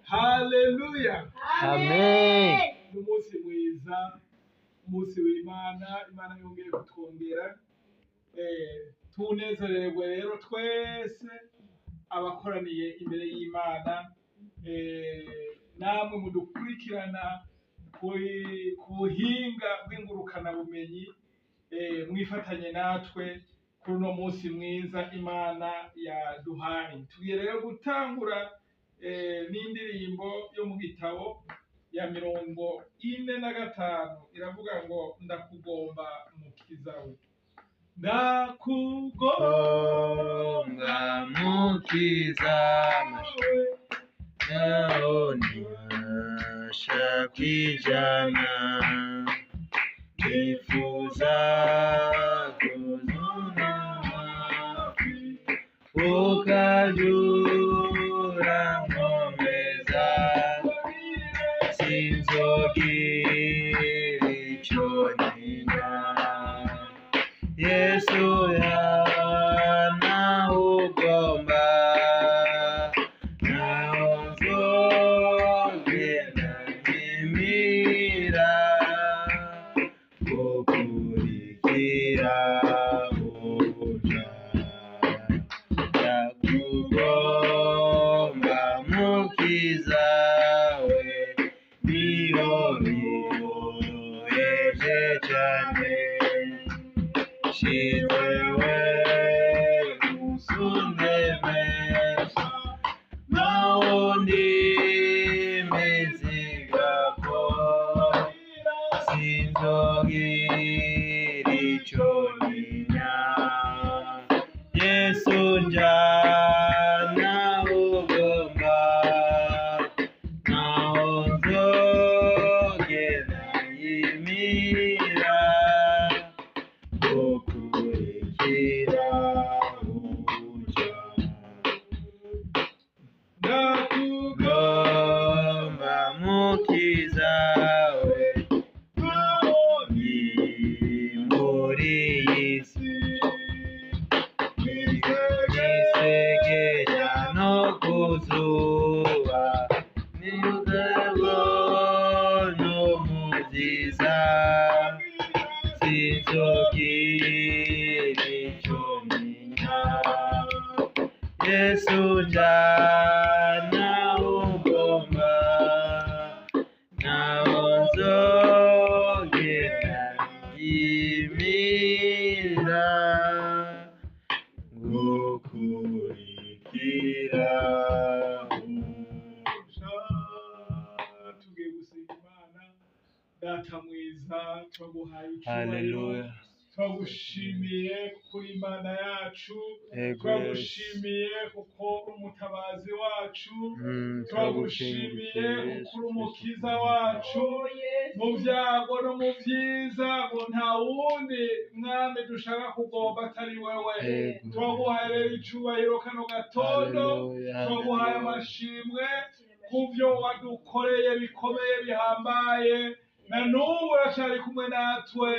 Haleluya. Amen. Ni umunsi mwiza, umunsi w'Imana, Imana yongeye kutwongera. Tunezererwe rero twese abakoraniye imbere y'Imana, namwe mudukurikirana ku buhinga bw'ingurukanabumenyi, mwifatanye natwe kuri uno munsi mwiza Imana yaduhaye. Tugiye rero gutangura n'indirimbo yo mu gitabo ya 45, iravuga ngo ndakugomba mukiza we. Ndakugomba mukiza naonisha kwijana, nifuza kuzuna ukajura nkomeza, sinzogira ico ntinya. Yesu yanawugomba, naho nzogenda ntimira, gukurikira uja. Ndakugomba mukiza we, niyo biroheje cane, shizewe musundemesha, nawundi mizigako, sinzogira ico ntinya. Yesu njana ugomba, naho nzogenda nyimira, gukurikira uja. Ndakugomba mukiza we, ni muri iyi si, nisegeja no kuzuba, niuzego no muziza, sinzogira ico ntinya. Yesu njana ugomba, naho nzogenda ngimira, gukurikira uja. Tugiye gusenga Imana. Data mwiza, turaguhaye icyubahiro, Haleluya. turagushimiye kuko uri Imana yacu, Yego. turagushimiye kuko uri umutabazi wacu, turagushimiye kuko uri umukiza wacu mu byago no mu byiza, ngo nta wundi mwami dushaka kugomba atari wewe. Yego. Turaguhaye rero icyubahiro kano gatondo, Haleluya. turaguhaye amashimwe ku byo wadukoreye bikomeye bihambaye, na n'ubu uracari kumwe natwe.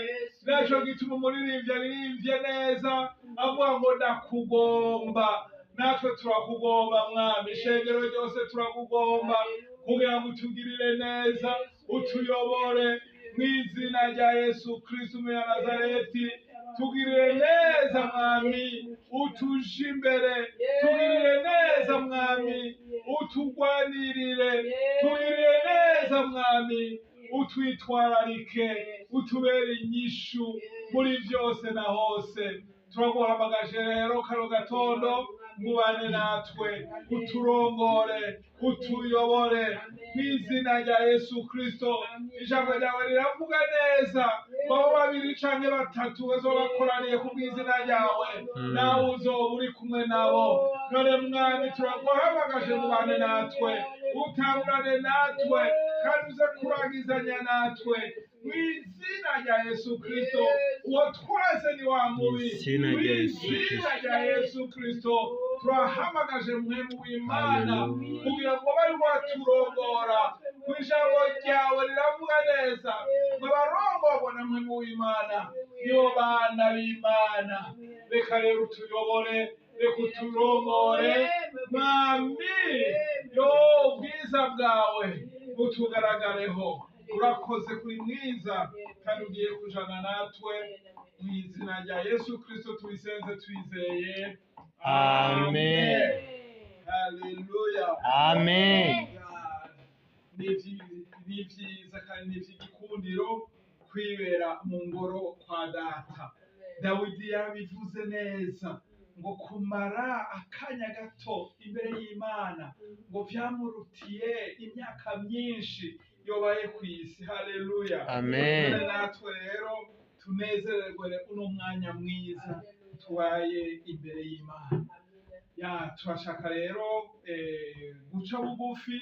Naco gituma umuririmbyi aririmbye neza avuga ngo ndakugomba. Natwe turakugomba mwami, ishengero ryose turakugomba kugira ngo utugirire neza, utuyobore mu izina rya Yesu Kristo Umunyanazareti. Tugirire neza mwami, utuje imbere, tugirire neza mwami, utugwanirire, tugirire neza mwami, utwitwararike, utubere inyishu muri byose na hose. Turaguhamagaje rero kano gatondo, ngubane natwe, uturongore, utuyobore mu izina rya Yesu Kristo. Ijambo ryawe riravuga neza ngo abo babiri canke batatu bazoba bakoraniye ku bw'izina ryawe, nawe uzoba uri kumwe nabo. None mwami, turaguhamagaje ngubane natwe, utangurane natwe, kandi uze kurangizanya natwe mu izina rya Yesu Kristo. Uwo twese ni wa mubi, Izina mu rya Yesu izina Kristo. rya Yesu Kristo turahamagaje mwemu w'Imana Haleluya. kugira ngo bari waturongora. Ku ijambo ryawe riravuga neza ngo abarongorwa na mwemu w'Imana nibo bana b'Imana. Reka rero utuyobore, reka uturongore mwami, yo ubwiza Ubwiza bwawe butugaragareho. Urakoze kuri mwiza kandi ugiye kujana natwe mu izina rya Yesu Kristo tubisenze twizeye. Amen. Haleluya. Amen. Ni vyiza kandi ni ivy'igikundiro kwibera mu ngoro kwa data. Dawidi yabivuze neza ngo kumara akanya gato imbere y'Imana ngo vyamurutiye imyaka myinshi yobaye ku isi. Haleluya. Amen. None natwe rero tunezererwe uno mwanya mwiza tubaye imbere y'Imana. Ya turashaka rero guca bugufi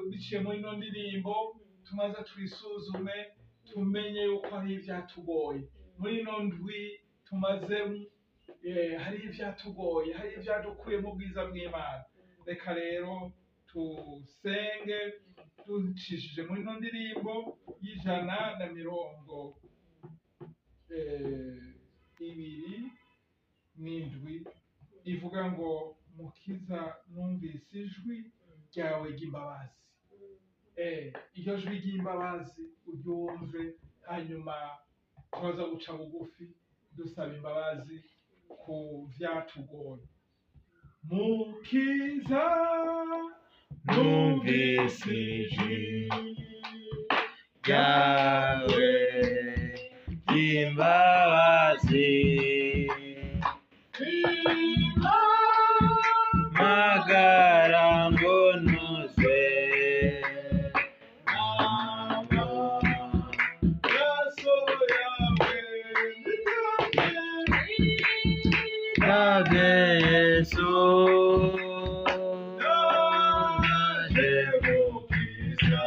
biciye muri ino ndirimbo, tumaze twisuzume tumenye yuko hari ivyatugoye muri ino ndwi tumaze, hari ivyatugoye, hari ivyadukuye mu bwiza bw'Imana. Reka rero tusenge ducishije muri ino ndirimbo y'127 ivuga ngo Mukiza numvise ijwi ryawe ry'imbabazi. Iryo jwi ry'imbabazi uryumve, hanyuma turaza guca bugufi dusaba imbabazi ku vyatugoye. Mukiza Numvise ijwi ryawe ry'imbabazi, magara ngo ntuze Navye Yesu naje mukiza,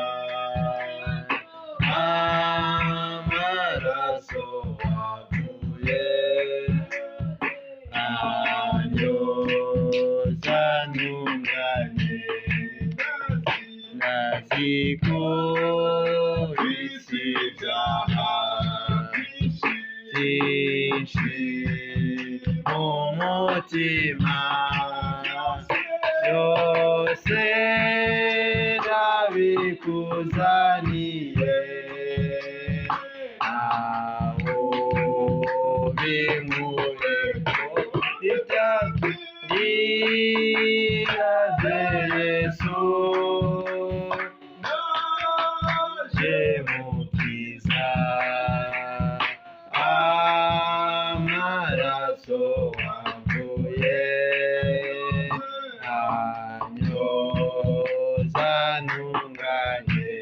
amaraso wavuye anyoza ntunganye, naziko isi ibyaha byinshi mu mutima, byose ndabikuzaniye, aho binkureko ibyago ndibaze Yesu naje mukiza, amaraso wavuye anyoza ntunganye,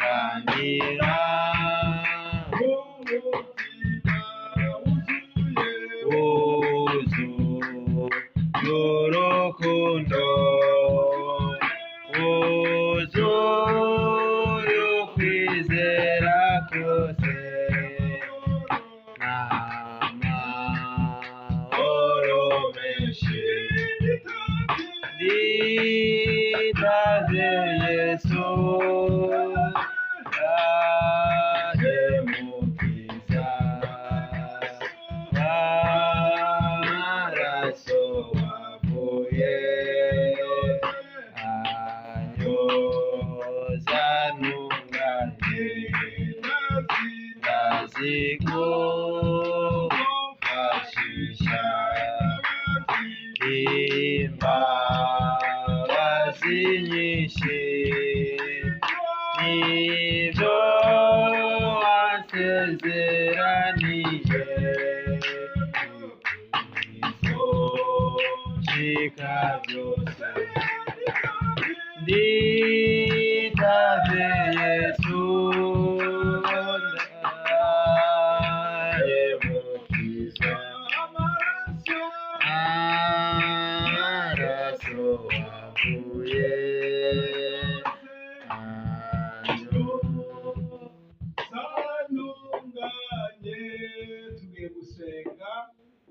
kandira wuzu y'urukundo, wuzu y'ukwizera kose, n'amahoro menshi nditaze Yesu naje mukiza, amaraso wavuye anyoza ntunganye, ndazigufashisha imbabazi nyinshi, nibyo wasezeraniye bizoshika byose. Nditavye Yesu ndaye mukiza, amaraso wavuye Sanunganye. Tugiye gusenga,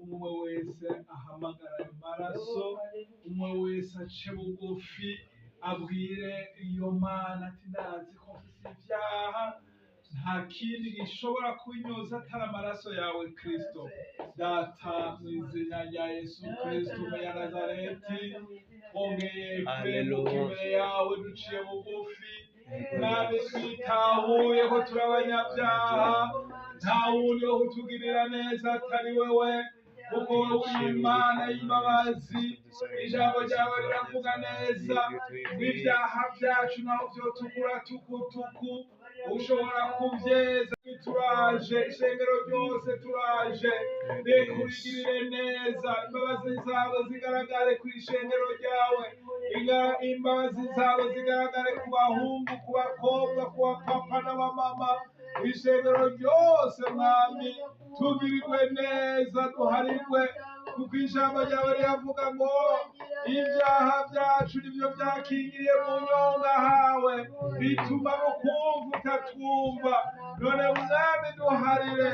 umwe wese ahamagara ayo maraso, umwe wese ace bugufi abwire iyo Mana ati ndazi ko mfise ibyaha, Nta kindi gishobora kunyoza atari amaraso yawe Kristo. Data, mu izina rya Yesu Kristo Umunyanazareti, twongeye kweguka imbere yawe duciye bugufi. Mwami, twitahuye ko turi abanyabyaha, nta wundi wo kutugirira neza atari wewe, kuko wowe uri Imana y'imbabazi. Ijambo ryawe riravuga neza ngo ibyaha byacu naho vyotukura tukutuku, ushobora kuvyeza. Turaje, ishengero ryose turaje, reka urigirire neza, imbabazi zawe zigaragare ku ishengero ryawe, imbabazi zawe zigaragare ku bahungu, ku bakobwa, ku bapapa n'abamama, ishengero ryose. Mwami, tugirirwe neza, duharirwe, kuko ijambo ryawe riravuga ngo ibyaha byacu nibyo byakingiriye mu nyonga hawe, bituma no kumva utatwumva. None Mwami, duharire,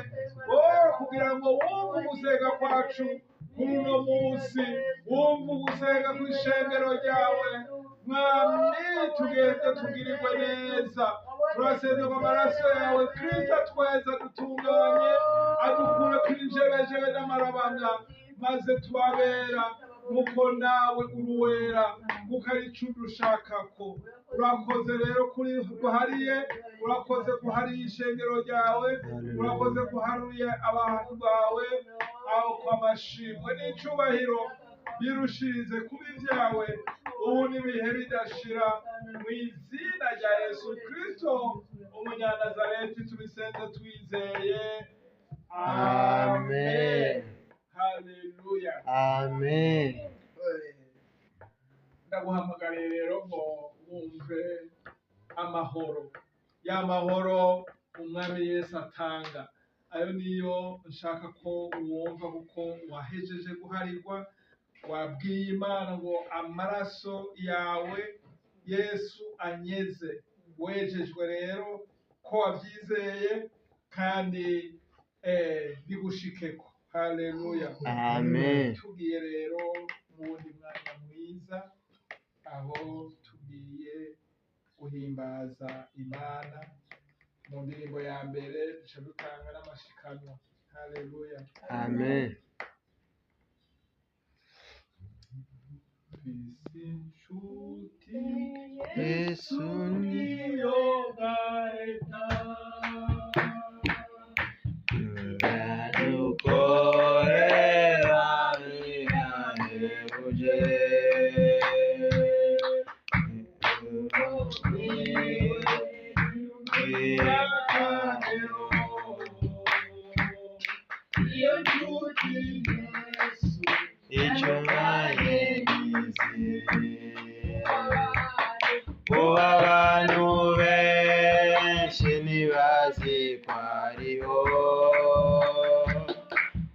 oh, kugira ngo wumve ugusenga kwacu kuri uno munsi, wumve ugusenga kw'ishengero ryawe. Mwami, tugende tugirirwe neza. Turasenga ngo amaraso yawe Kristo atweza, dutunganye, adukure kuri jebejebe n'amarabanga, maze tubabera nkuko nawe uruwera, kuko ari ico udushakako. Urakoze rero kuri guhariye, urakoze guhariye ishengero ryawe, urakoze guhariye abantu bawe. Aho kw'amashimwe n'icubahiro birushirize kuba ibyawe ubu n'ibihe bidashira, mu izina rya Yesu Kristo Umunyanazareti tubisenze twizeye. Amen. Haleluya. Amen. Ndaguhamagariye rero ngo wumve amahoro, ya mahoro Umwami Yesu atanga. Ayo niyo nshaka ko wumva, kuko wahejeje guharirwa, wabwiye Imana ngo amaraso yawe Yesu anyeze. Wejejwe rero ko wabyizeye kandi bigushikeko. Haleluya. Amen. Tugiye rero mu wundi mwanya mwiza, aho tugiye guhimbaza Imana mu ndirimbo ya mbere, duca dutanga n'amashikanwa. Haleluya. Amen. Mfise inshuti Yesu niyo gaheta. Dukorera birahebuje. Iyo nshuti Yesu, Icyo mpaye n'isi. Ubu abantu benshi ntibazi ko ariho.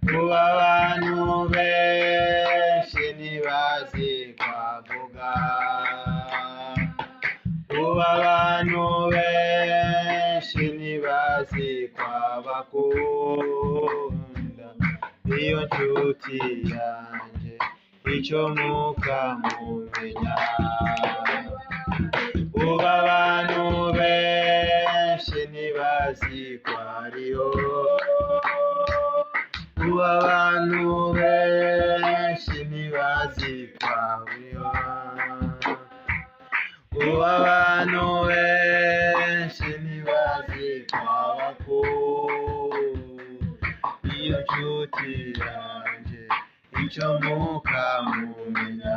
Ubu abantu benshi ntibazi ko avuga. Ubu abantu benshi ntibazi ko abakunda. Iyo nshuti yanjye, icyo mukamumenya. Ubu abantu benshi ntibazi ko ariho. Ubu abantu benshi ntibazi ko ariho. Ubu abantu benshi ntibazi ko abakunda. Iyo nshuti yanjye, icyo mukamumenya.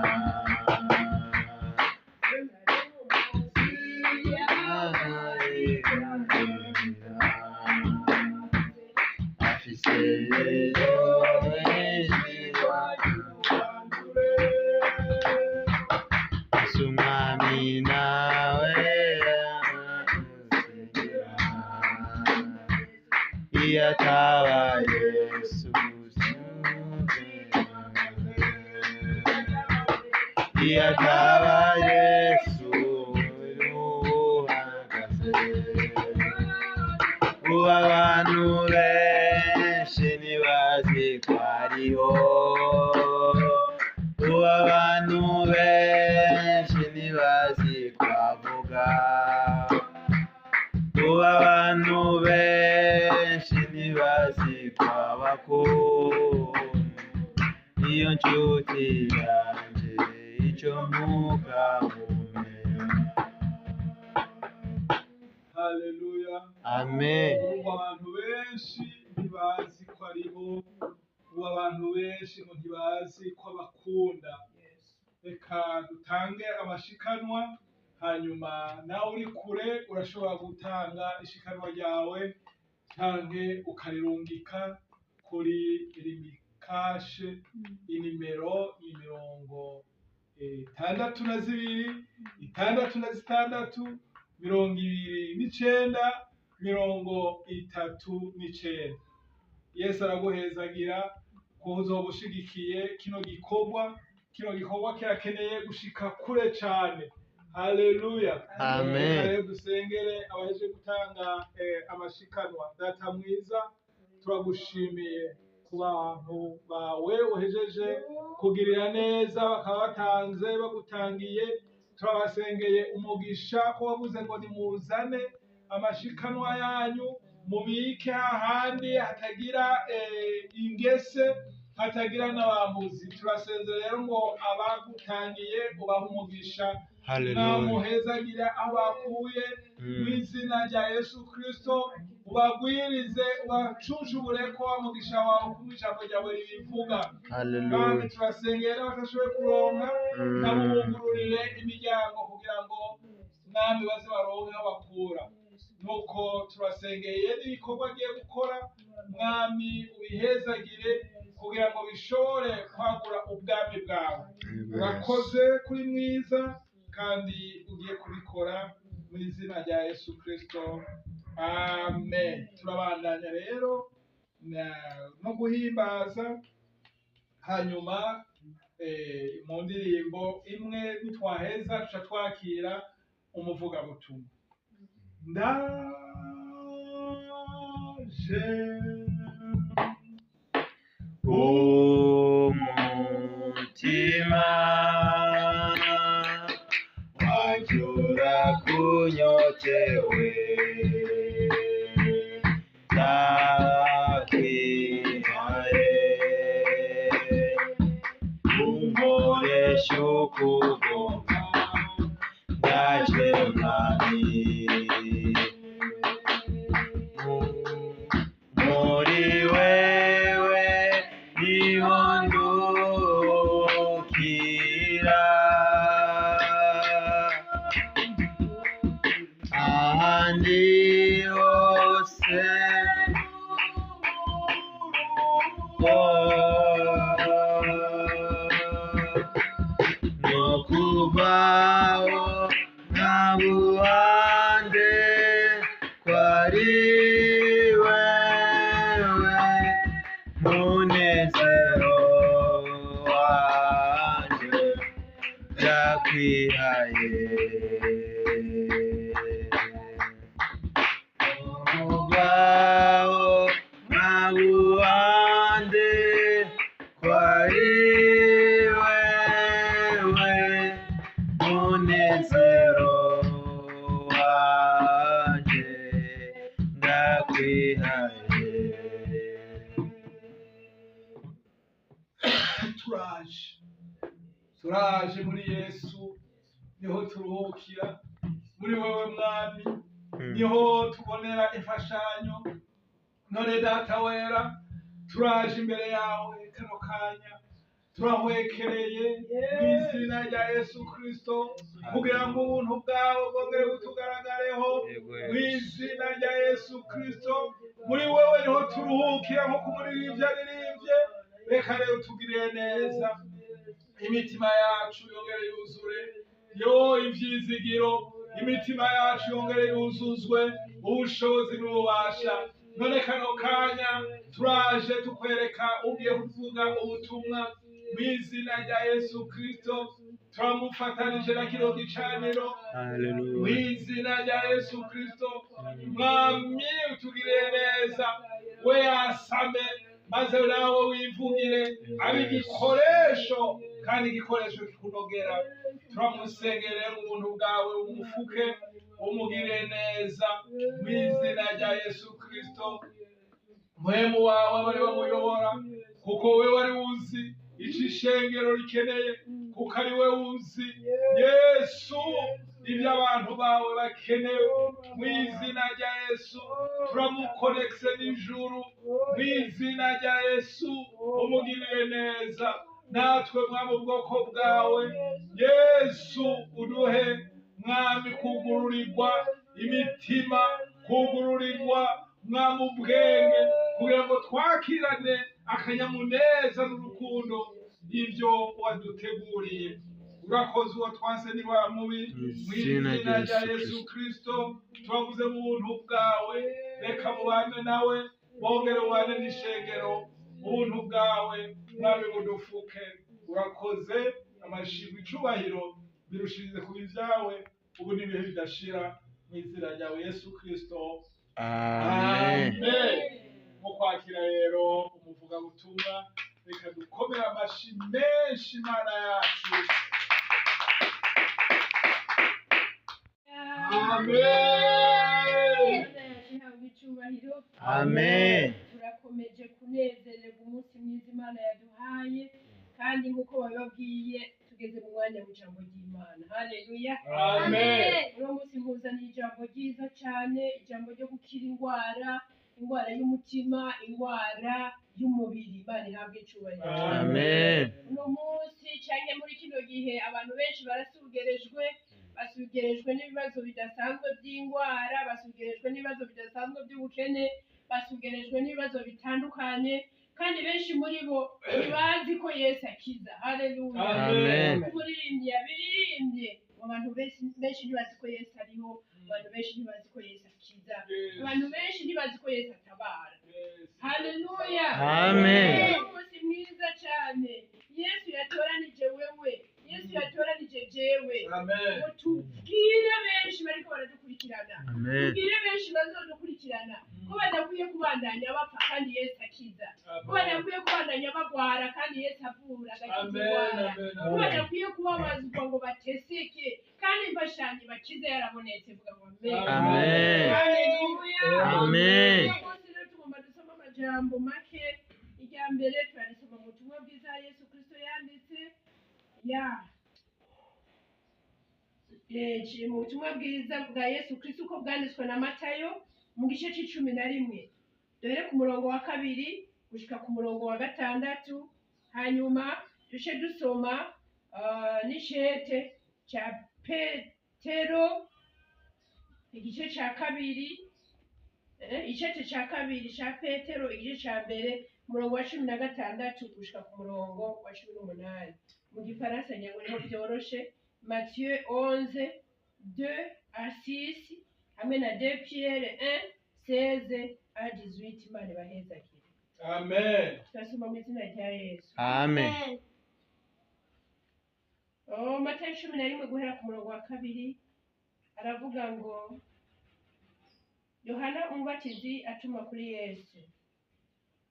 Afise Yesu umwami nawe aramusengera. Iyo ataba Yesu, iyo ataba Yesu uhagaze. Ubu abantu benshi ntibazi ko ariho. Ubu abantu benshi ntibazi ko avuga. Ubu abantu Amen. Ubu abantu benshi ntibazi ko ariho, ubu abantu benshi ngo ntibazi ko abakunda. Reka dutange amashikanwa, hanyuma nawe uri kure urashobora gutanga ishikanwa ryawe canke ukarirungika kuri Lumicash. Inimero ni 62 66 29 39. Yesu araguhezagira ko uzoba ushigikiye kino gikorwa. Kino gikorwa kirakeneye gushika kure cane. Haleluya. Amen. Reka rero dusengere abaheje gutanga amashikanwa. Data mwiza, turagushimiye ku bantu bawe uhejeje kugirira neza, bakaba batanze bagutangiye. Turabasengeye umugisha, ko wavuze ngo nimuzane amashikanwa yanyu mubike hahandi hatagira ingese, hatagira n'abambuzi. Turasenze rero ngo abagutangiye ubahe umugisha. Haleluya. Namuhezagira aho bakuye mu izina rya Yesu Kristo, ubagwirize, ubacunshubure ko umugisha wawe kumwe ijambo ryawe ribivuga. Kandi Haleluya. turasengera batashoboye kuronka, nabo bugururire imiryango kugira ngo mwami baze baronke aho bakura. Nuko turasengeye n'ibikorwa agiye gukora, mwami ubihezagire kugira ngo bishobore kwagura ubwami bwawe. Urakoze kuri mwiza kandi ugiye kubikora mu izina rya Yesu Kristo, amen. Turabandanya rero no guhimbaza, hanyuma mu ndirimbo imwe nitwaheza tuca twakira umuvugabutumwa. Ndaje. Umutima wacu urakunyotewe, ndakwihaye, unkoreshe uko ugomba. Ndaje mwami, muri wewe niho ndukira, ahandi hose no kubaho nta buhande kwari wewe, munezero wanje, ndakwihaye. Kubaho nta buhande kwari wewe, munezero wanje, ndakwihaye. Turaje, turaje muri Yesu, niho turuhukira. Muri wewe mwami niho tubonera imfashanyo. None Data wera, turaje imbere yawe kano kanya, turahwekereye mu izina rya Yesu Kristo kugira ngo ubuntu bwawe bwongere butugaragareho mu izina rya Yesu Kristo. Muri wewe niho turuhukira, nko kumuririmbyi aririmbye. Reka rero tugirire neza, imitima yacu yongere yuzure yo ivyizigiro, imitima yacu yongere yuzuzwe ubushobozi n'ububasha. None kano kanya turaje tukwereka ugiye kuvuga ubutumwa mu izina rya Yesu Kristo. Turamufatanije na kino gicaniro mu Haleluya. izina rya Yesu Kristo. Mwami, utugirire neza, we yasame maze nawe wivugire, abe igikoresho kandi igikoresho kikunogera. Turamusengere ubuntu bwawe umufuke, umugire neza mu izina rya Yesu Kristo. Muhemu wawe bari bamuyobora, kuko we wari uzi ico ishengero rikeneye, kuko ari we uzi Yesu ibyo abantu bawe bakenewe. Mu izina rya Yesu turamukonekise n'ijuru. Mu izina rya Yesu umugirire neza. Natwe mwami ubwoko bwawe, Yesu uduhe mwami kugururirwa imitima, kugururirwa mwami ubwenge, kugira ngo twakirane akanyamuneza n'urukundo ibyo waduteguriye. Urakoze uwo twanse niba mubi. Mu izina rya Yesu Kristo turavuze mu buntu bwawe, reka mubane nawe, bongere ubane n'ishengero. Ubuntu bwawe mwami budufuke. Urakoze, amashimwe icubahiro birushirize kuba ibyawe ubu n'ibihe bidashira, mu izina ryawe Yesu Kristo, Amen. amen. Mu kwakira rero umuvugabutumwa, reka dukomere amashi menshi Imana yacu. Amen. Amen. Turakomeje kunezererwa umunsi mwiza Imana yaduhaye, kandi nk'uko babibabwiye tugeze mu mwanya w'ijambo ry'Imana. Haleluya. Amen. Uno munsi nkuzaniye ijambo ryiza cyane, ijambo ryo gukira indwara, indwara y'umutima, indwara y'umubiri. Imana ihabwe icyubahiro. Amen. Uno munsi cyane muri kino gihe abantu benshi barasugerejwe, basugerejwe n'ibibazo bidasanzwe by'indwara, basugerejwe n'ibibazo bidasanzwe by'ubukene, basugerejwe n'ibibazo bitandukanye, kandi benshi muri bo ntibazi ko Yesu akiza. Haleluya. Amen. Umuririmbyi yabiririmbye, abantu benshi benshi ntibazi ko Yesu ariho, abantu benshi ntibazi ko Yesu akiza, abantu benshi ntibazi ko Yesu atabara. Haleluya. Amen. Umunsi mwiza cyane Yesu yatoranije wewe, Yesu yatoranije jewe, Amen. ngo tubwire benshi bariko baradukurikirana, Amen. tubwire benshi bazodukurikirana ko badakwiye kubandanya bapfa kandi Yesu akiza, ko badakwiye kubandanya bagwara kandi Yesu avura agakiza Amen. indwara, Amen. ko badakwiye kubabazwa ngo bateseke kandi imfashanyo bakize yarabonetse. Vuga ngo amen. Amen. Haleluya. Amen. Uno munsi rero tugomba dusoma amajambo make. Irya mbere turarisoma mu butumwa bwiza Yesu Kristo yanditse ya mu butumwa bwiza bwa Yesu Kristo uko bwanditswe na Matayo mu gice c'11, dore ku murongo wa 2 gushika ku murongo wa 6, hanyuma duce dusoma n'icete cya Petero igice cya 2, icete cya 2 cya Petero igice cya 1 umurongo wa 16 gushika ku murongo wa 18. Mu gifaransa nyango niho byoroshe, Matthieu 11 2 à 6 hamwe na 2 Pierre 1 16 à 18. Imana ibahezagire. Amen. Turasoma mu izina rya Yesu. Amen. Matayo 11 guhera ku murongo wa 2 aravuga ngo Yohana umubatizi atuma kuri Yesu.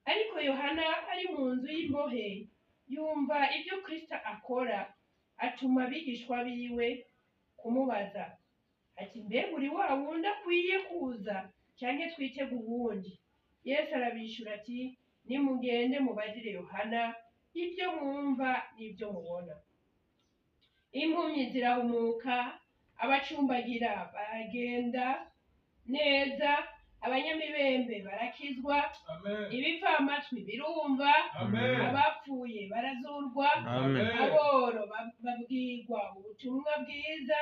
Ariko Yohana ari mu nzu y'imbohe yumva ibyo Kristo akora, atuma abigishwa biwe kumubaza ati mbega uri wa wundi akwiye kuza canke twitege uwundi? Yesu arabishura ati nimugende mubazire Yohana ibyo mwumva n'ibyo mubona. Impumyi zirahumuka, abacumbagira baragenda neza, abanyamibembe barakizwa, Amen. ibipfamatwi birumva, Amen. abapfuye barazurwa, Amen. aboro babwirwa ubutumwa bwiza,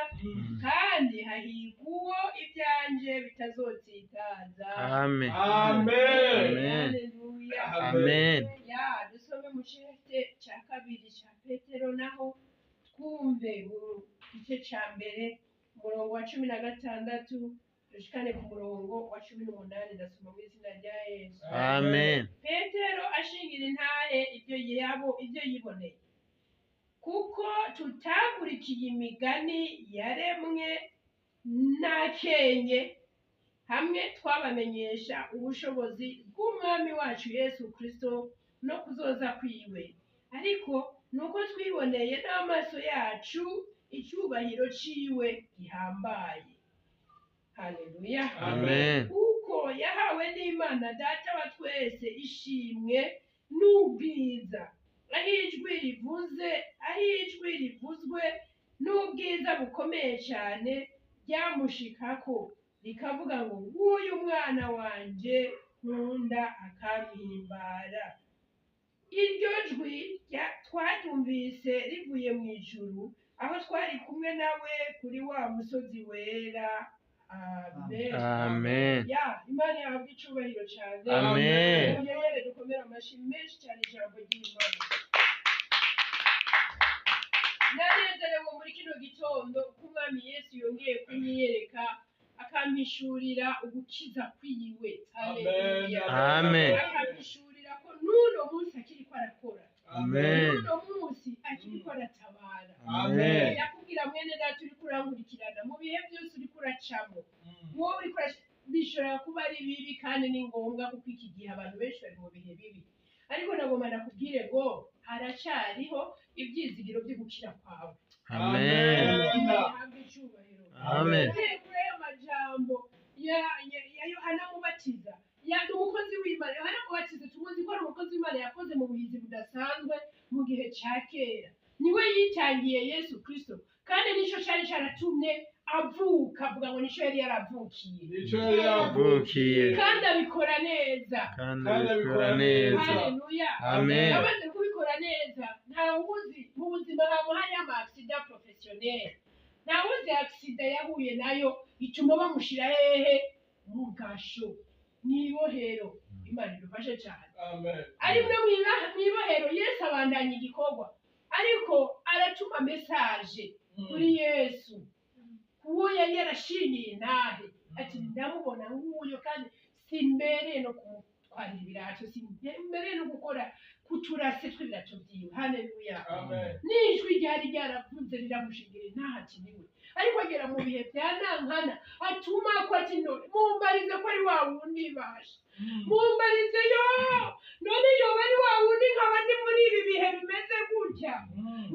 kandi hahirwa uwo ibyanje bitazotsitaza. Amen. Amen. Amen. Haleluya. Amen. Ya dusome mu gice cya 2 cya Petero, naho twumve mu gice cya 1 umurongo wa 16 dushikane ku murongo wa 18. Ndasoma mu izina rya Yesu. Amen. Petero ashingira intahe ibyo ibyo yiboneye, kuko tutakurikiye imigani yaremwe n'akenye, hamwe twabamenyesha ubushobozi bw'Umwami wacu Yesu Kristo no kuzoza kwiwe, ariko nuko twiboneye n'amaso yacu icyubahiro ciwe gihambaye. Haleluya. Amen. Kuko yahawe n'Imana Data wa twese ishimwe n'ubwiza, aho ijwi rivuze, aho ijwi rivuzwe n'ubwiza bukomeye cyane ryamushikako rikavuga ngo nguyu mwana wanje nkunda akampimbara. Iryo jwi twaryumvise rivuye mu ijuru aho twari kumwe nawe kuri wa musozi wera. Amen. Amen. Ya Imana yahabwa icubahiro cyane. Amen. Munyemere dukomere amashyi menshi cyane ijambo ry'Imana. Ndanezerewe muri kino gitondo ko Umwami Yesu yongeye kunyiyereka akampishurira ugukiza kwiwe. Haleluya. Amen. Akampishurira ko n'uno munsi akiriko arakora. Amen. N'uno munsi akiriko aratabara. Amen. Yakubwira mwene data uriko urankurikirana mu bihe byose uriko uracamo, wowe uriko bishobora kuba ari bibi kandi ni ngombwa kuko iki gihe abantu benshi bari mu bihe bibi, ariko nagomba nakubwire ngo haracyariho ibyizigiro byo gukira kwawe. Amen. Imana ihabwe icyubahiro. Amen. Uhereye kuri ayo majambo ya Yohana Mubatiza, ni umukozi w'Imana. Yohana Mubatiza tumuzi ko ari umukozi w'Imana yakoze mu buhizi budasanzwe mu gihe cya kera. Niwe yitangiye Yesu Kristo, kandi nico cari caratumye avuka, avuga ngo nico yari yaravukiye. Nico yari yaravukiye. Avukiye. Kandi abikora neza. Kandi abikora neza. Haleluya. Amen. Amaze kubikora neza, ntawuzi mu buzima haba hariyo ama accident professionnel, ntawuzi accident yahuye nayo ituma bamushira hehe mu gasho mw'ibohero. Imana idufashe cyane. Amen. Ari mwe mw'ibohero Yesu abandanya igikorwa, ariko aratuma message kuri Yesu kuwo yari yarashingiye intahe ati ndamubona nguyo kandi simbereye no kumutwarira ibirato, simbereye no gukora kuturase tw'ibirato byiwe. Haleluya. Amen. N'ijwi ryari ryaravuze riramushingira intahe ati niwe, ariko agera mu bihe bya nankana atuma ko ati none mumbarize ko ari wa wundi basha, mumbarize yo none yoba ari wa wundi nkaba ndi muri ibi bihe bimeze gutya,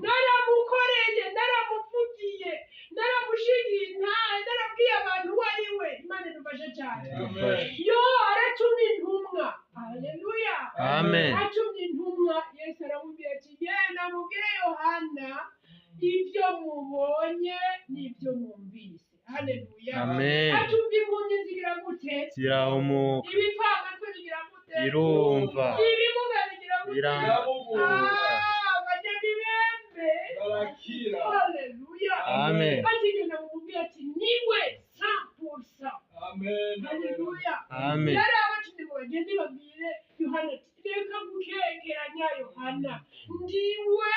naramukoreye, naramuvugiye, naramushingiye intahe, narabwiye abantu uwo ari we. Imana idufashe cyane. Idufashe. Yo aratumye intumwa. Haleluya. Amen. Atumye intumwa, Yesu aramubwira ati genda mubwire Yohana ibyo mubonye n'ibyo mwumvise. Haleluya. Amen. Atumye impumyi zigira gute? Zirahumuka. Ibipfamatwi bigira gute? Birumva. Ibimuga bigira gute? Biramuka. Abanyamibembe Barakira. Haleluya. Amen. Ati genda mumubwire ati niwe 100%. Amen. Haleluya. Amen. Yari abatumye ngo bagende babwire Yohana ati reka gukekeranya Yohana, ndiwe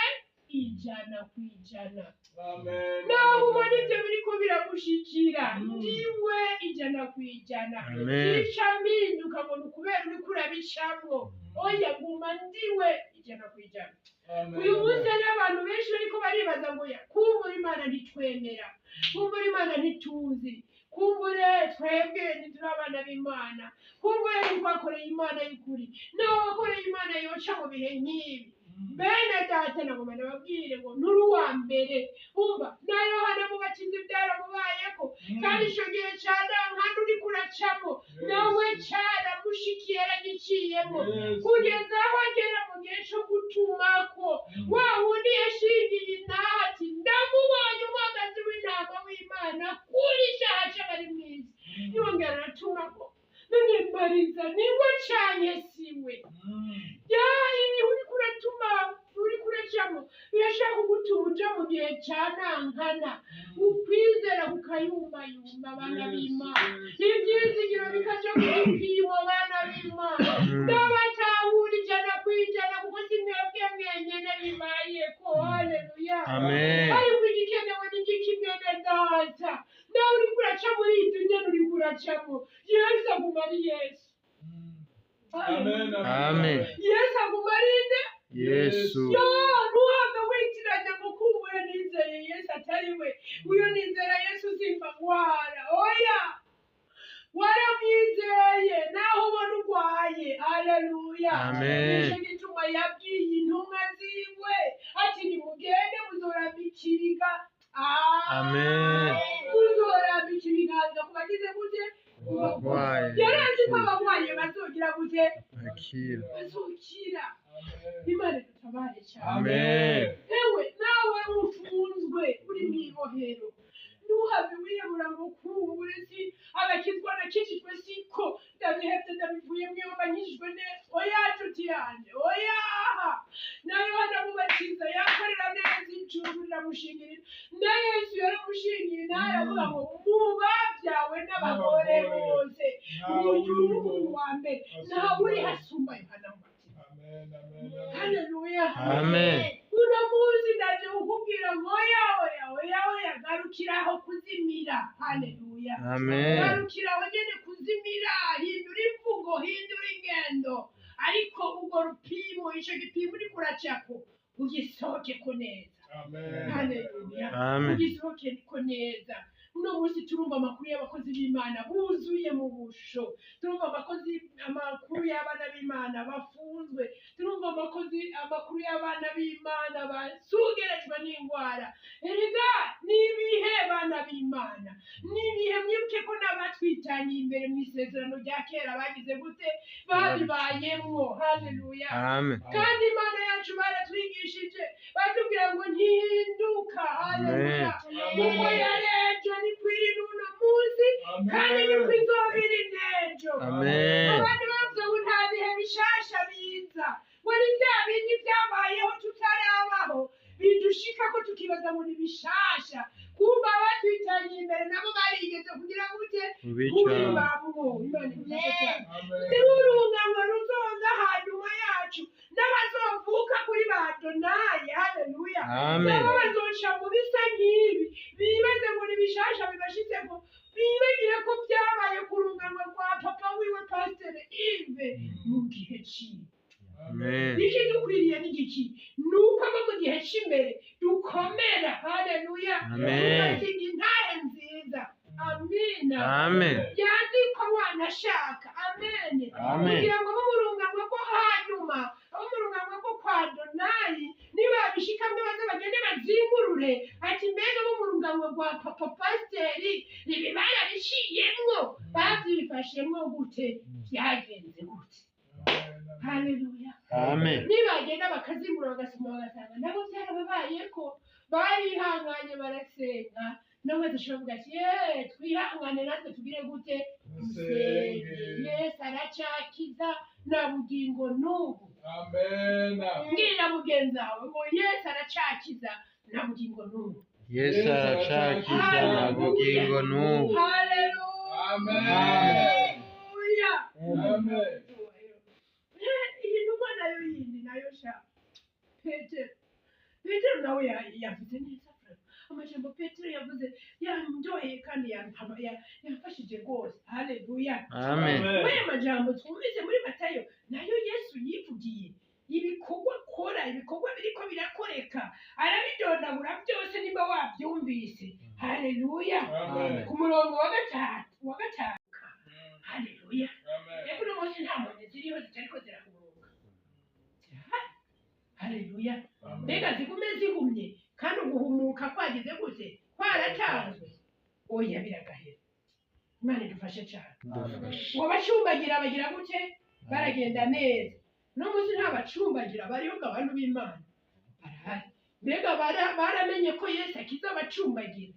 100%. Amen. Naho ubona ibyo biriko biragushikira, ndiwe 100%. Amen. Sica mpinduka ngo ni ukubera uriko urabicamwo, oya guma ndiwe 100%. Amen. Uyu munsi hariho abantu benshi bariko baribaza ngo ya kumbura Imana ntitwemera, kumbura Imana ntituzi, kumbure twebwe ntituri abana b'Imana, kumbure ntitwakoreye Imana y'ukuri. Nawe wakoreye Imana yoca mu bihe nk'ibi. Bene data nagomba ndababwire ngo nturi uwa mbere. Umva na Yohana Mubatiza byaramubayeko, kandi ico gihe ca nankana uriko uracamo nawe caramushikiye, yaragiciyemo kugeza aho agera mu gihe co gutumako wa wundi yashingiye intahe ati ndamubonye umwagazi w'intama w'Imana kuri icyaha c'abari mw'isi. Yongera aratumako none mbariza niwe canke siwe? Ya ibi uriko uratuma uriko uracamo birashaka kugutuma uja mu gihe ca nankana, ukwizera kukayumbayumba abana b'Imana, ivyizigiro bikaja ku gipimo abana b'Imana. Ndabatahura 100% kuko si mwebwe mwenyene bibayeko. Haleluya. Amen. Ariko igikenewe ni igiki mwene data? Nawe uriko uraca muri ibyo nyene uriko uracamo, Yesu aguma ari Yesu. Amen. Amen. Yesu aguma ari nde? Yesu. Yo ntuhave witiranya ngo kumbure nizeye Yesu atari we, uyo nizera Yesu simba ngwara. Oya, waramwizeye naho ubona urwaye. Haleluya. Amen. Nico gituma yabwiye intumwa ziwe ati nimugende muzorambika ibiga. Amen. Muzorambika ibiganza ku bagize gute? Barwaye. Yarazi ko abarwaye bazogira gute? Bakira. Bazokira. Imana idutabare cyane. Amen. Ewe nawe ufunzwe uri mw'ibohero, ntuha Ntuhave wiyebura ngo kumbure si abakizwa nakijijwe siko ndabihebye ndabivuyemo iyo nkijijwe neza. Oya nshuti yanjye, oya. Na Yohana Mubatiza yakorera neza ijuru riramushingirira, na Yesu yaramushingiye, nawe aravuga ngo mu babyawe n'abagore bose uyu ni uwa mbere, ntawe uri hasumba Yohana Mubatiza. Amen, amen, amen. Haleluya. Amen. Uno munsi ndaje kukubwira ngo oya, oya, oya, oya, garukiraho kuzimira. Haleluya. Amen. Garukiraho nyene kuzimira, hindura imvugo, hindura ingendo, ariko urwo rupimo, ico gipimo uriko uracako, ugisohokeko neza. Amen. Haleluya. Amen. Ugisohokeko neza. Uno munsi turumva amakuru y'abakozi b'Imana buzuye mu busho, turumva abakozi amakuru y'abana b'Imana bafunzwe, turumva abakozi amakuru y'abana b'Imana basugerejwe n'indwara. Erega n'ibihe bana b'Imana, n'ibihe. Mwibuke ko n'abatwitangiye imbere mu isezerano rya kera bagize gute? Babibayemwo. Haleluya. Amen. Kandi Imana yacu baratwigishije, batubwira ngo ntihinduka. Haleluya. Kuko yari ejo niko iri n'uno munsi, kandi niko izoba iri n'ejo. Amen. Abandi bavuze ngo nta bihe bishasha biza, ngo ni bya bindi byabayeho tutarabaho bidushika ko tukibaza ngo ni bishasha. Kumva abatwitangiye imbere nabo barigeze kugira gute? Kubica. Kubibamwo. Imana idufashe cyane. Amen. N'urungano ruzoza hanyuma yacu n'abazovuka kuri ba Donayi, haleluya, Amen. nabo bazoca mu bisa nk'ibi, bibaze ngo ni bishasha bibashitseko, bibagire ko byabaye ku rungano rwa papa wiwe Pasiteri Ive mu gihe ciwe. Amen. Ikidukwiriye ni igiki? Ni uko abo mu gihe cy'imbere dukomera. Haleluya. Amen. Tugasiga intahe nziza. Amina. Amen. Yandikwa wanashaka. Amen. Amen. Kugira ngo abo mu rungano rwo hanyuma, abo mu rungano rwo kwa Donayi, nibabishikamwe baze bagende bazingurure ati: mbega abo mu rungano rwa papa pasiteri ibi barabiciyemwo, babyifashemwo gute, byagenze gute? Haleluya. Amen. Nibagenda bakazingura bagasoma, bagasanga nabo byarababayeko, barihanganye barasenga, nabo badashobora kuvuga ati: ye twihangane natwe tugire gute? Dusenge. Yesu aracyakiza na bugingo n'ubu. Amen. Mbwirira mugenzi wawe ngo Yesu aracyakiza na bugingo n'ubu. Yesu aracakiza na bugingo n'ubu. Haleluya. Amen. Iyi ntumwa nayo yindi nayo sha, Petero. Petero nawe yavuze neza. Amajambo Petero yavuze yandyoheye kandi yamfashije rwose. Haleluya. Amen. Muri aya majambo twumvise muri Matayo, nayo Yesu yivugiye ibikorwa akora, ibikorwa biriko birakoreka, arabidondagura byose nimba wabyumvise. Haleluya. Amen. Ku murongo wa gatatu, wa gatanu. Haleluya. Amen. Rero uno munsi nta mpumyi ziriho zitariko zirahumuka? Zirahari. Haleluya. Mbega zigume zihumye kandi uguhumuka kwagize gute? Kwaratanzwe? Oya, biragahera. Imana idufashe cyane. Dufashe. Ngo abacumbagira bagira gute? Baragenda neza. No munsi nta bacumbagira bariho ngo abantu b'Imana barahari? Mbega baramenye ko Yesu akiza abacumbagira?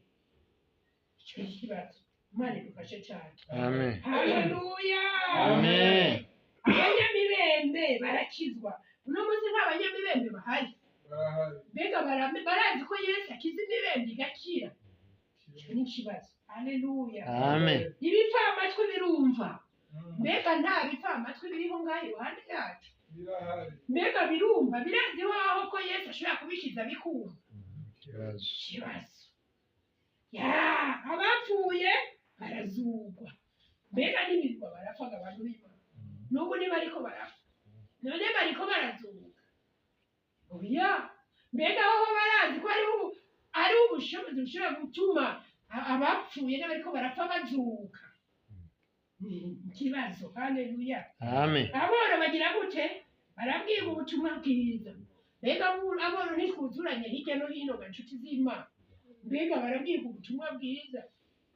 Icyo ni ikibazo. Imana idufashe cyane. Amen. Haleluya. Amen. Abanyamibembe barakizwa. Uno munsi nta banyamibembe bahari? Barahari. Mbega barazi ko Yesu akiza imibembe igakira? Icyo ni ikibazo. Haleluya. Amen. Ibipfamatwi birumva. Mbega nta bipfamatwi biriho ngaho iruhande yacu? Birahari. Mbega birumva, birazi waho ko Yesu ashobora kubishiza bikumva? Ikibazo. Ikibazo. Ya abapfuye barazugwa. Mbega n'ibirwa barapfaga abantu b'Imana? N'ubu niba ariko barapfa, none bariko barazuka? Oya. Mbega aho barazi ko hariho ari ubushobozi bushobora gutuma abapfuye n'abariko barapfa bazuka? Ni ikibazo. Haleluya. Amen. Aboro bagira gute? Barabwirwa ubutumwa bwiza. Mbega aboro ntitwuzuranye hirya no hino ga nshuti z'Imana? Mbega barabwirwa ubutumwa bwiza?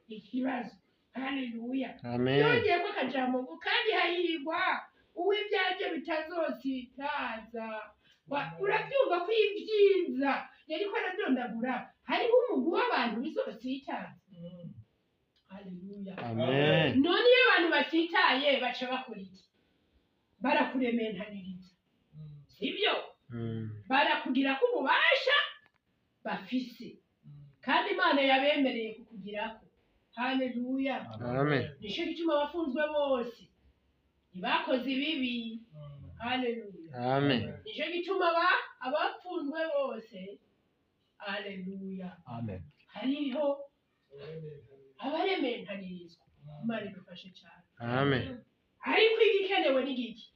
Ikibazo. Haleluya. Amen. Yongeye ko akajambo ngo: kandi hahirwa uw'ibyaje bitazositaza. Urabyumva ko ibyiza yariko aradondagura hariho umugwi w'abantu bizositaza. Haleluya. Amen. None iyo abantu batitaye baca bakora iki? Barakurementaniriza, sibyo? Barakugira ko ububasha bafise, kandi Imana yabemereye kukugirako. Haleluya. Amen. Nicyo gituma abafunzwe bose ntibakoze ibibi. Haleluya. Amen. Nicyo gituma abafunzwe bose, haleluya, Amen. hariho abarementanirizwa. Imana idufashe cyane. Amen. Ariko igikenewe ni giki?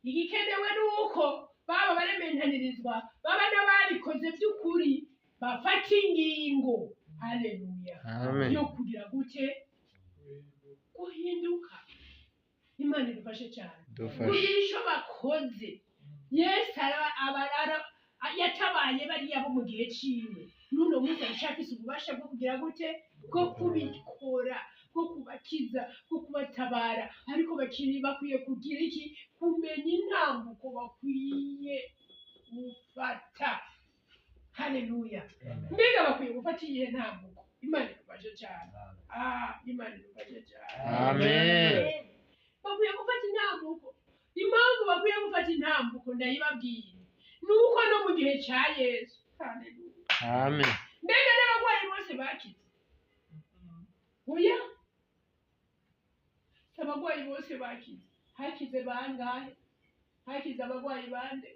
Igikenewe ni uko baba barementanirizwa, baba n'ababikoze by'ukuri, bafata ingingo, haleluya, Amen. yo kugira gute? Guhinduka. Imana idufashe cyane. Dufashe. Kugira icyo bakoze. Yesu yatabaye bariya bo mu gihe ciwe, n'uno munsi aracyafise ububasha bwo kugira gute? Bwo kubikora, bwo kubakiza, bwo kubatabara. Ariko bakiri bakwiye kugira iki? Kumenya intambuko bakwiye gufata. Haleluya. Mbega bakwiye gufata iyihe ntambuko? Imana idufashe cyane. Ah, Imana idufashe cyane. Amen. Bakwiye gufata intambuko. Impamvu bakwiye gufata intambuko ndayibabwiye, ni uko no mu gihe cya Yesu, haleluya, Amen. mbega n'abarwayi bose bakize? Oya, si abarwayi bose bakize. Hakize bangahe? Hakize abarwayi bande?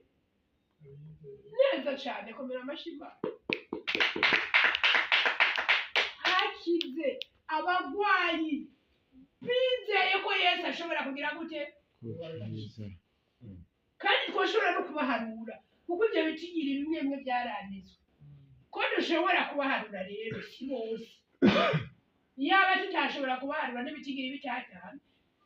Neza cyane, komera amashyi. Hakize abarwayi bizeye ko Yesu ashobora kugira gute? Kukiza. Kandi twashobora no kubaharura, kuko ibyo bitigiri bimwe bimwe byaranditswe ko dushobora kubaharura. Rero si bose. Yaba tutashobora kubaharura n'ibitigiri bitatanu,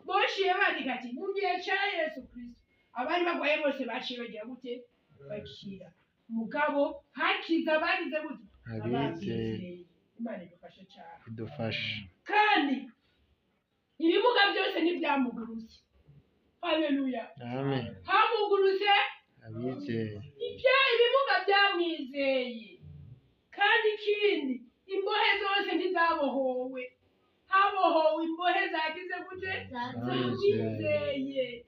boshiye bandika ati mu gihe cya Yesu Kristo abari barwaye bose baciye bagira gute? Bakira. Mugabo hakiza abagize gute? Abizeye. Ababizeye. Imana idufashe cyane. Idufashe. Kandi ibimuga byose ntibyamugurutse. Haleluya. Amen. Hamugurutse Abizeye. Ibya ibimuga byamwizeye. Kandi ikindi, imbohe zose ntizabohowe. Habohowe imbohe zagize gute? Zamwizeye.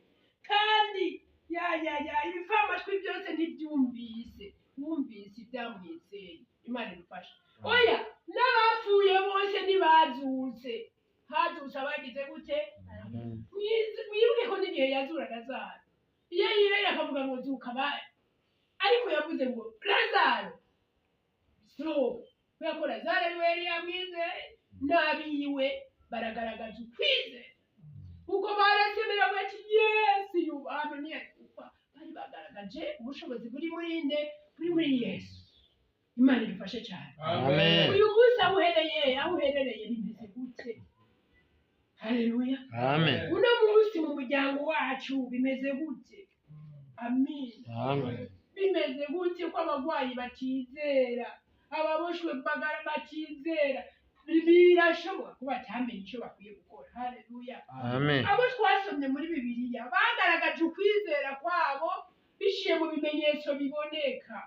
Kandi ya ya ya ibifamatwi byose ntibyumvise, wumvise ibyamwizeye. Imana idufashe. Oya, n'abapfuye bose ntibazutse. Hazutse abagize gute? Mwibuke ko n'igihe yazura Lazaro, iyo yibera akavuga ngo zuka, ariko yavuze ngo Lazaro sohoka, kubera ko Lazaro ari we yari yamwizeye, n'abiwe baragaragaza ukwizera, kuko barasemera bati Yesu yubahano ntiyari gupfa. Bari bagaragaje ubushobozi buri muri nde? Buri muri Yesu. Imana idufashe cyane. Amen. Uyu munsi aho uherereye bimeze gute? Haleluya. Amen. Uno munsi mu muryango wacu bimeze gute? Amin. Amen. Bimeze gute ko abarwayi batizera, ababoshwe bagara batizera? Birashoboka ko batamenye icyo bakwiye gukora. Haleluya. Amen. Abo twasomye muri Bibiliya bagaragaje ukwizera kwabo biciye mu bimenyetso biboneka.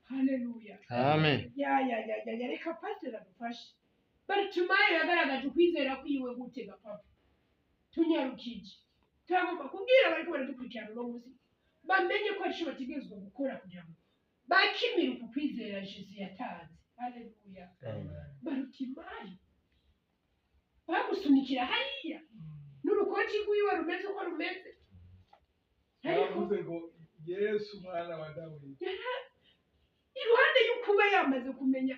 Haleluya. Amen. Ya ya ya ya ya, reka pasiteri adufashe. Baritumayo yagaragaje ukwizera kwiwe gute ga papa? Tunyarukije, turagomba kubwira abariko baradukurikirana uno munsi bamenye ko arico bategerezwa gukora kugira ngo bakimire uku kwizera Jesu yatanze. Haleluya. Barutimayo bamusunikira hariya n'urukoti rwiwe rumeze uko rumeze, ariko Yavuze ngo Yesu umwana wa Dawidi. Iruhande y'ukuba yamaze kumenya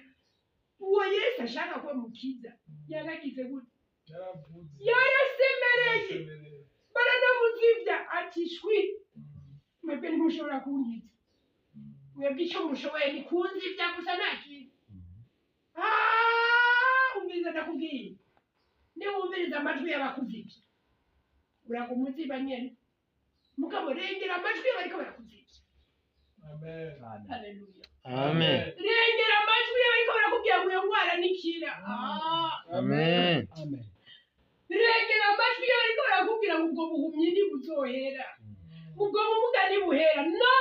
uwo Yesu ashaka ko amukiza, yaragize gute? Yaravuze. Yarasemereye. Yarasemereye. Baranamuzibya ati shwi, mwebwe ntimushobora kunkiza, mwebwe icyo mushoboye ni kunzibya gusa, nta kindi. Ah, umviriza, ndakubwiye, niwumviriza amajwi y'abakuzibya uraguma uziba nyene. Mugabo rengera amajwi y'abariko barakuzibya. Amen. Haleluya. Amen. Rengera amajwi y'abariko barakubwira ngo iyo ndwara nikira. Ah. Amen. Amen. Rengera amajwi y'abariko barakubwira ngo ubwo buhumyi ntibuzohera, ubwo bumuga ntibuhera. No,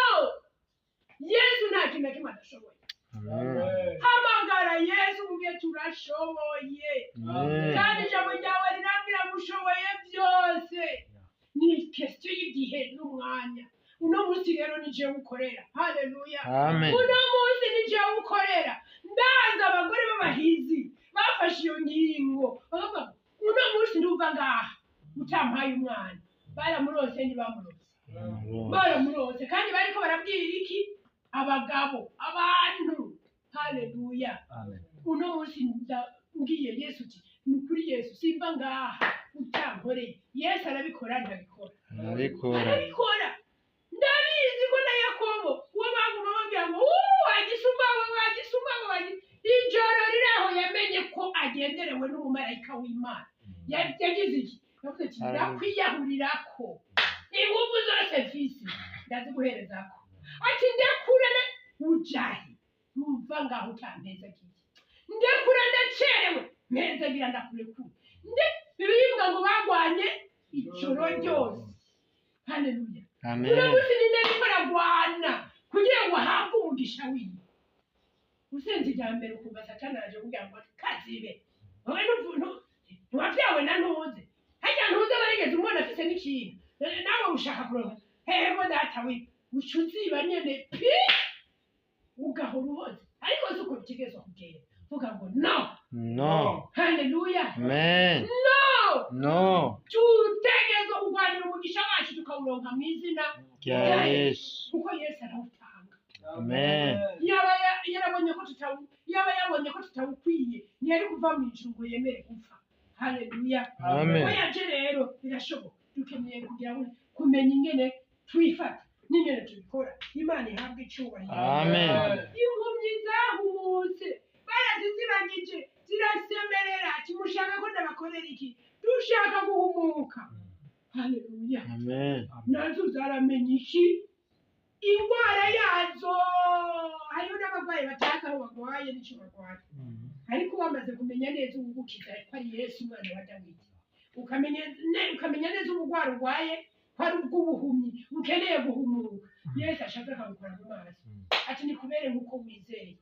Yesu nta kintu na kimwe adashoboye. Amen. Hamagara Yesu ubwe, turashoboye. Amen. Kandi ijambo ryawe rirambwira ngo ushoboye byose, ni question y'igihe n'umwanya. Uno munsi rero ni jewe ukorera. Haleluya. Amen. Uno munsi ni jewe ukorera. Ndazi abagore b'abahizi bafashe iyo ngingo, bakavuga ngo uno munsi nduva ngaha utampaye umwana. Baramurose, ntibamurose? Baramurose. Kandi bariko barabwira iki? Abagabo, abantu. Haleluya. Uno munsi mbwiye Yesu uti ni ukuri Yesu, simva ngaha utankoreye. Yesu arabikora, ndabikora? Arabikora. Arabikora. Ndabizi ko na Yakobo uwo baguma babwira ngo "Uu, wagisuma we, wagisuma we, ijoro riri aho yamenye ko agenderewe n'umumarayika w'Imana. Yagize iki? Yavuze ati ndakwiyahurirako, ingufu zose mfise ndaziguherezako. Ati ndekura ujahe, ntuva ngaho utampezagiye. Ndekura, ndacerewe, mpezagira ndakurekura. Bibiliya ivuga ngo bagwanye ijoro ryose. Haleluya. Amen. Uno munsi ni nde ariko aragwana kugira ngo ahabwe umugisha wiwe? Usenze irya mbere ukumva Satani araje kugira ngo kazibe wowe, ntiwavyawe na ntuze harya ntuze barigeze umubona afise n'ikintu. Nawe ushaka kuronka hego data we, uca uziba nyene pi ugahora uhoze, ariko si uko bitegezwa kugenda. Vuga ngo no. No. Haleluya. Amen. No. No. Tutegerezwa kurwanira umugisha wacu tukawuronka mu izina Rya Yesu. kuko Yesu arawutanga. Amen. Yaba yarabonye ko tutawu, yaba yabonye ko tutawukwiye, ntiyari kuva mu ijuru ngo yemere gupfa. Haleluya. Amen. Ko yaje rero birashoboka. Dukeneye kugira ngo kumenya ingene twifata n'ingene tubikora. Imana ihabwe icyubahiro. Amen. Impumyi zahumutse barazizibagije, zirasemerera ati mushaka ko ndabakorera iki? Dushaka guhumuka. Haleluya. Amen. Nazo zaramenye iki? Indwara yazo. Hariho n'abarwayi batazi aho barwaye n'icyo barwaye, ariko wamaze kumenya neza uwugukiza ko ari Yesu umwana wa Dawidi, ukamenya neza ubugwara urwaye ko ari ubw'ubuhumyi, ukeneye guhumuka, Yesu ashatse akagukora mu maso ati nikubere nk'uko wizeye.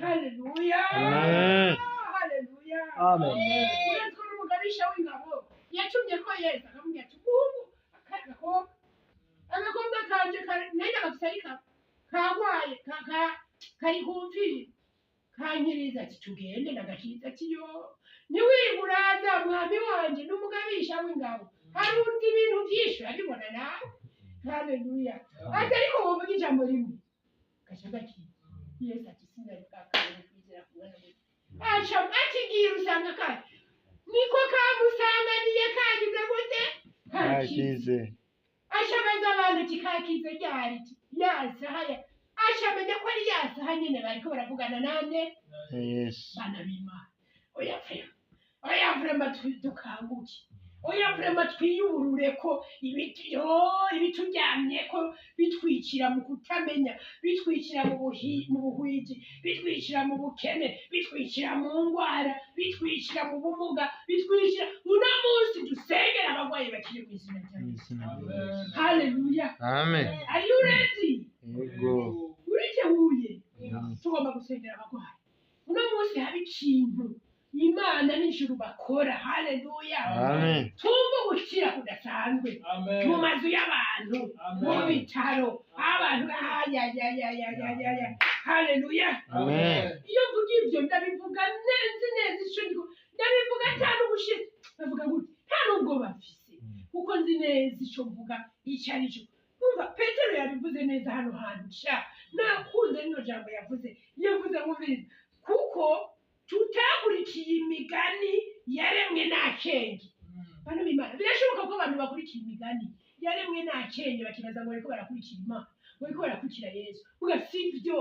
Haleluya. Amen. Haleluya. Amen. Uretse ko n'umugabisha w'ingabo yatumye ko Yesu akamubwira ati ubu agakobwa kanje nari gafise ariko kagwaye, kari ku mviri, kankiriza. Ati tugende nagakiza. Ati yo ntiwiburaza mwami wanje n'umugabisha w'ingabo harunze ibintu byinshi, urabibona nawe. Haleluya. Ati ariko wovuga ijambo rimwe gaca gakiza. Yesu ati sinari bwakabone kwizera kumwana muto. Aca akigira usanga kari niko kamusanganiye kagize gute? Kakize. Kakize. Ashabaza abantu ati kakize ryari? Ati ya saha ya, ashamenya ko ari ya saha nyene bariko baravugana nande? Yesu. Bana b'Imana, oya vraiment, oya vraiment, dukanguke. Oya vraiment, twiyurure ko ibiti yo ibituryamye ko bitwikira mu kutamenya, bitwikira mu buhwiji, bitwikira mu bukene, bitwikira mu ngwara, bitwikira mu bumuga, bitwikira. Uno munsi dusengera abarwayi bakiri mu izina rya Mu Yesu. izina rya Yesu. Haleluya. Amen. Are you ready? Yego. Uriteguye? Tugomba gusengera abarwayi. Uno munsi haba ikintu Imana n'ijuru bakora. Haleluya. Amen. Tumva gukira kudasanzwe mu mazu y'abantu, mu bitaro, abantu ayayayayayaya. Haleluya. Amen. Iyo mvuga ibyo ndabivuga neza neza, ico ndiko ndabivuga nta n'ugushira, bavuga gute, nta n'ubwo bafise, kuko nzi neza ico mvuga icyo ari cyo. Umva, Petero yabivuze neza hano hantu sha, nakunze rino jambo yavuze. Yavuze ngo kuko tutakurikiye imigani yaremwe n'akenge. Bantu b'Imana, birashoboka ko abantu bakurikiye imigani yaremwe n'akenge bakibaza ngo bariko barakurikira Imana, bariko barakurikira Yesu. Uga sivyo.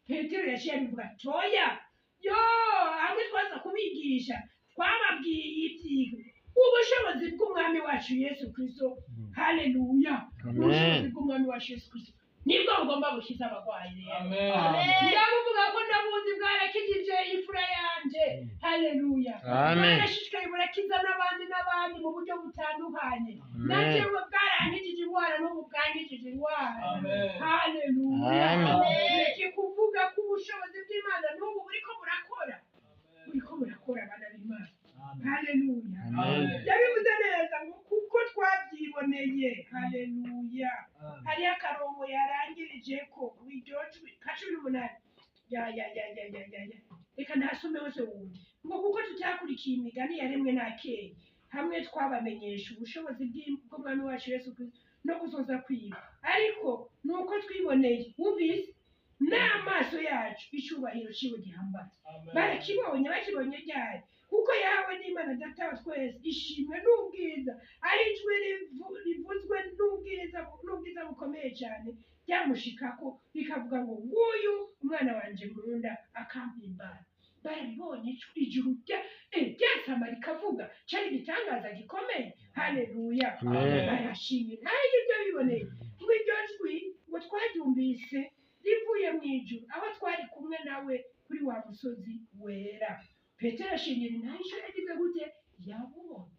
Petero yaciye abivuga toya yo hamwe twaza kubigisha, twababwiye ibyigo ubushobozi bw'umwami wacu Yesu Kristo. Haleluya. Ubushobozi bw'umwami wacu Yesu Kristo nibwo bugomba gukiza abarwayi. Rero ndabuvuga ko ndabuzi, bwarakijije imfura yanje. Haleluya. Amen. Bwarashishikaye burakiza n'abandi n'abandi mu buryo butandukanye. Amen. Najewe bwarankijije indwara, n'ubu bwankijije indwara. Haleluya. Amen. Reke kuvuga. kuvuga ko ubushobozi bw'Imana n'ubu buriko burakora, buriko burakora, abana b'Imana. Haleluya. Amen. Yabivuze neza ngo kuko twabyiboneye. Haleluya. Hariyo akarongo yarangirije ko iryo jwi ka 18. Ya ya ya ya ya ya ya, reka ntasome wese wumve ngo kuko tutakurikiye imigani yaremwe na kera, hamwe twabamenyesha ubushobozi bw'Umwami wacu Yesu Kristo no kuzoza kwiwe, ariko ni uko twiboneye, wumvise n'amaso yacu, icyubahiro ciwe gihambaye. Barakibonye. Bakibonye ryari? Kuko yahawe n'Imana Data wa twese ishimwe n'ubwiza, ari ijwi rivuzwe n'ubwiza bukomeye cyane ryamushikako rikavuga ngo nguyu umwana wanje nkunda akampimbara. Barabibonye, ijuru ryasama rikavuga, cyari igitangaza gikomeye. Haleluya. Amen. Barashimye ntayo ibyo biboneye, ngo iryo jwi ngo twaryumvise rivuye mu ijuru aho twari kumwe nawe kuri wa musozi wera. Petero ashingira intahe icyo yagize gute? Yabonye.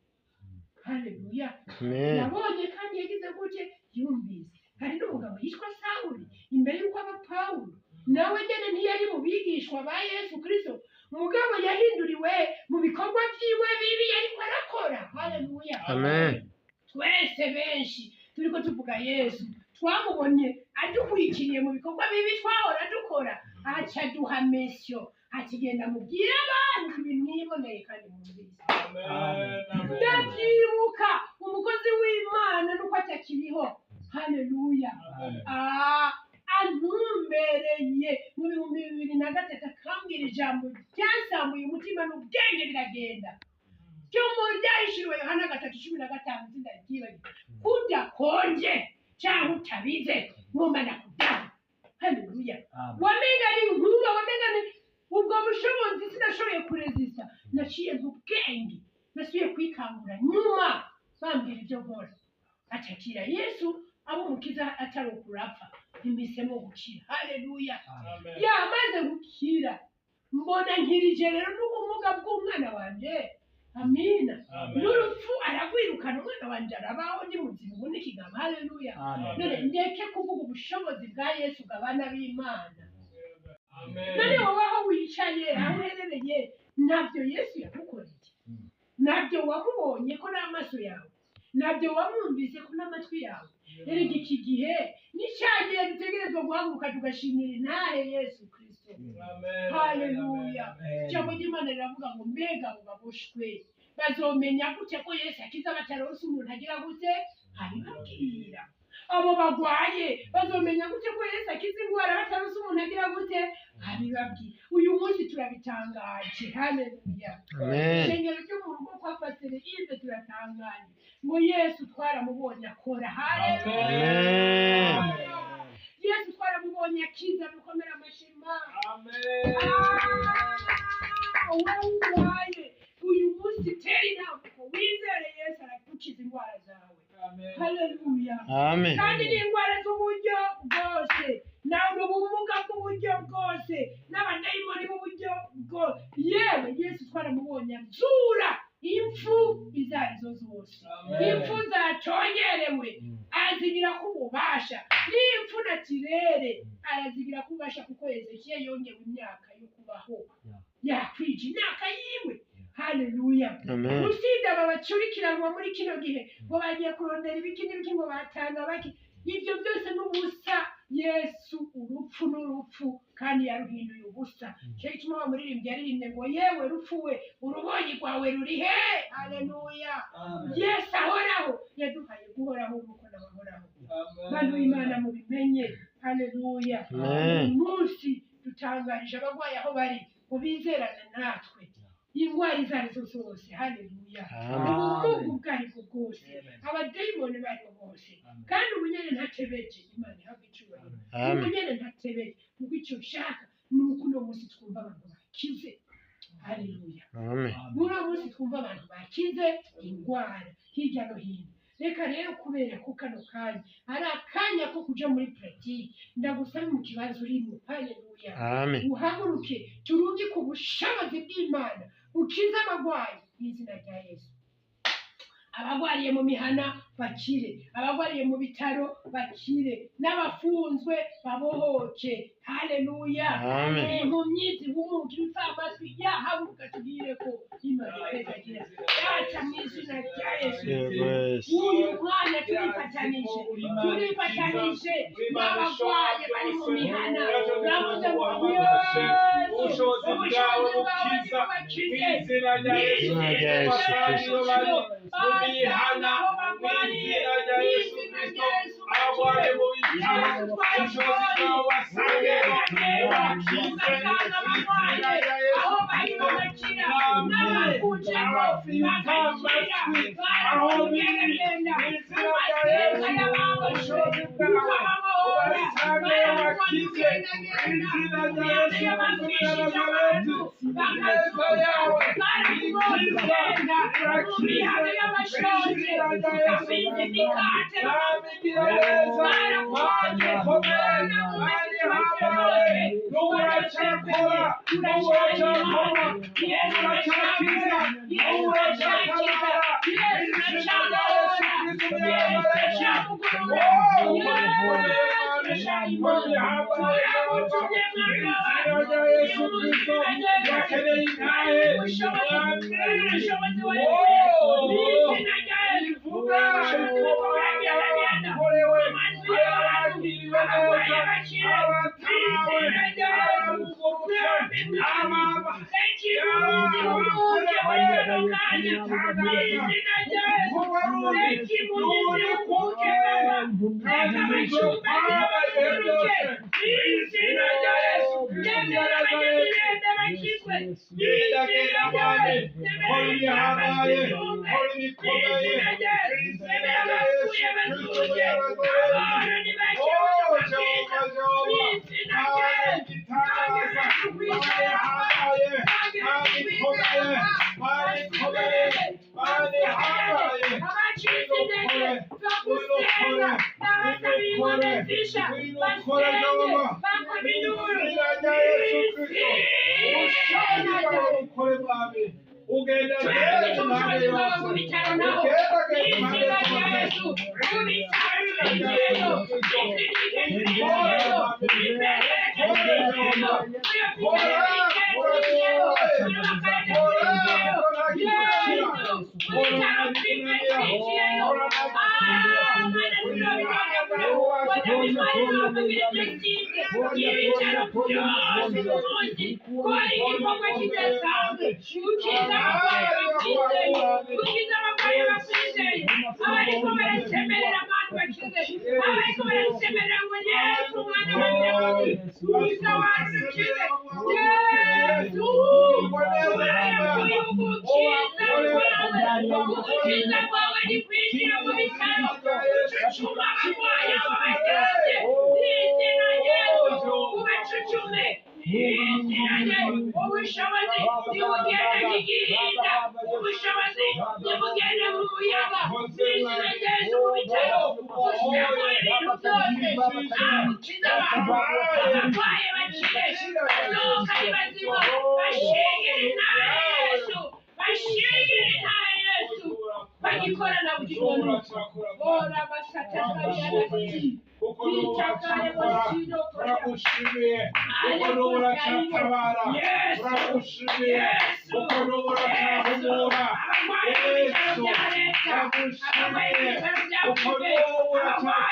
Haleluya. Amen. Yabonye kandi yagize gute? Yumvise. Hari n'umugabo yitwa Sawuli imbere y'uko aba Pawulo, nawe nyene ntiyari mu bigishwa ba Yesu Kristo, mugabo yahinduriwe mu bikorwa vyiwe bibi yariko arakora. Haleluya. Amen. Twese benshi turiko tuvuga Yesu, twamubonye adukwikiriye mu bikorwa bibi twahora dukora, aca duha mission akigenda mubwire abandi bimwiboneye kandi mwumvise. Ndabyibuka umukozi w'Imana nuko atakiriho, haleluya, antumbereye mu 2003, akambwira ijambo ryansambuye umutima n'ubwenge biragenda, ryo mu ryahishuriwe Yohana 3:15. Sindaryibagiwe: kudakonje cyangwa utabize ngomba ndakudaha. Haleluya. Wamenga ni nkuba, wamenga ni ubwo bushobozi, sinashoboye kurezisa. Naciye mu bwenge, nasubiye kwikangura nyuma bambwira ibyo nkora, acakira Yesu abo umukiza atari ukurapfa, impisemo gukira. Haleluya. Yamaze gukira, mbona nkirije rero n'ubumuga bw'umwana wanje. Amina. N'urupfu aragwirukana, umwana wanje arabaho, ni muzima ubu n'ikigabo. Haleluya. None ndeke kuvuga ubushobozi bwa Yesu bw'abana b'Imana? None wowe aho wicaye, aho uherereye, ntabyo Yesu yagukoreye? Ntabyo wamubonye ko n'amaso yawe? Ntabyo wamwumvise ko n'amatwi yawe? Erega iki gihe ni cya gihe dutegerezwa guhaguruka tugashimira intahe Yesu Kristo. Haleluya. Ijambo ry'Imana riravuga ngo mbega abo baboshwe bazomenya gute ko Yesu akiza bataronse umuntu agira gute abibabwira? Abo bagwaye bazomenya gute ko Yesu akiza indwara bataronse umuntu agira gute abibabwira? Uyu munsi turabitangaje. Haleluya. Amen. Ishengero ryo mu rugo kwa Pasiteri Yves, turatangaje ngo Yesu twaramubonye akora. Haleluya. Amen. Yesu twaramubonye akiza. Dukomera amashima. Wowe urwaye uyu munsi, tera intambuko wizere Yesu, aragukiza indwara zawe. Haleluya. Amen. Kandi n'indwara z'uburyo bwose, nawe ubumuga bw'uburyo bwose, n'abadayimoni b'uburyo bwose, yewe Yesu twaramubonye azura impfu izo arizo zose. Impfu zacongerewe azigira ko ububasha, n'impfu na kirere arazigira ko ububasha, kuko Hezekiya yongewe imyaka yo kubaho, yakwija imyaka yiwe. Haleluya. Amen. Usibye aba bacurikiranwa muri kino gihe ngo bagiye kurondera ibiki n'ibiki, ngo batanga baki, ibyo byose n'ubusa. Yesu urupfu n'urupfu, kandi yaruhinduye ubusa. Cyo gituma wa muririmbyi yaririmbye ngo yewe rupfu we, urubonyi rwawe ruri he? Haleluya. Yesu ahoraho, yaduhaye guhoraho nk'uko nawe ahoraho. Bantu b'Imana, mubimenye. Haleluya. Amen. Uyu munsi dutangarije abarwayi aho bari ngo bizerane natwe, indwara izo arizo zose. Haleluya. Amen. Ubumuga ubwo aribwo bwose, abadayimoni baribo bose. Kandi ubu nyene ntatebeje, Imana ihabwa icyubahiro. Ubu Amen. nyene ntatebeje, kuko icyo nshaka ni uko uno munsi twumva abantu bakize. Haleluya. Amen. Uno munsi twumva abantu bakize indwara hirya no hino. Reka rero, kubera ko kano kanya ari akanya ko kuja muri pratique, ndagusaba mu kibazo urimo, haleluya, Amen. uhaguruke turungike ubushobozi bw'Imana bukiza abagwayi mu izina rya Yesu. Abagwariye mu mihana bakire, abagwariye mu bitaro bakire, n'abafunzwe babohoke. Haleluya. Amen. Impumyi zihumuke, ibipfamatwi yahaguruka tugire ko Imana ipezagira. Data, mu izina rya Yesu, Yego Yesu. uyu mwanya turifatanije, turifatanije n'abagwaye bari mu mihana. Uravuze ngo Yesu, Ubushobozi bwawe bukiza mu izina rya Yesu. Izina rya Yesu Kristo. Mu mihana, mu izina rya Yesu Kristo, abarwaye mu bitaro, ubushobozi bwawe basange, ubakize mu izina rya Yesu Kristo. Abafite amatwi, aho biri, mu izina rya Yesu, ubushobozi bwawe ubasange, ubakize mu izina rya Yesu Kristo ya Nazareti. Ineza yawe ikiza, irakiza mu izina rya Yesu Kristo. Mwami gira neza, Mwami ukomeye, Mwami ihambaye, n'ubu uracyakora, n'ubu uracyakora, n'ubu uracyakiza, n'ubu uracyatabara, mu izina rya Yesu Kristo ya Nazareti. Oh, ukomeye Mwami, Mwami ihambaye, Jehova, mu izina rya Yesu Kristo, bakeneye intahe, Mwami. Oh, ivuga abakorewe, abakiriwe neza, abatawe, abavugurutse, ababa, abakorewe igitangaza, kuko wari uri, n'uri kumwe, kandi ibyo kwabaye byose, mu izina rya Yesu Kristo ya Nazareti. Genda genda Mwami, kora ibihambaye, kora ibikomeye, mu izina rya Yesu Kristo ya Nazareti. Oh, Jehova, Jehova, Mana igitangaza, Mana ihambaye, Mana ikomeye, Mana ikomeye, Mana ihambaye. Ngwino ukore, ngwino ukore, ngwino ukore, Jehova, mu izina rya Yesu Kristo. Ubushobozi bwawe bukore Mwami, ugenda genda impande yose, ugenda genda impande zose. Ubushobozi ntibugende nk'igihinda, ubushobozi ntibugende nk'umuyaga, izina rya Yesu mu bitaro, usengure ibintu byose, ukize abantu, abarwayi bakire, bazuka ari bazima, bashingire intara ya Yesu, bashingire intara ya Yesu, bagikorana bugingo. Ora basatakayanasi, Kuko n'ubu uracyakora, turagushimiye, kuko n'ubu uracyatabara, turagushimiye, kuko n'ubu uracyahumura, Yesu, turagushimiye, kuko n'ubu uracyakiza,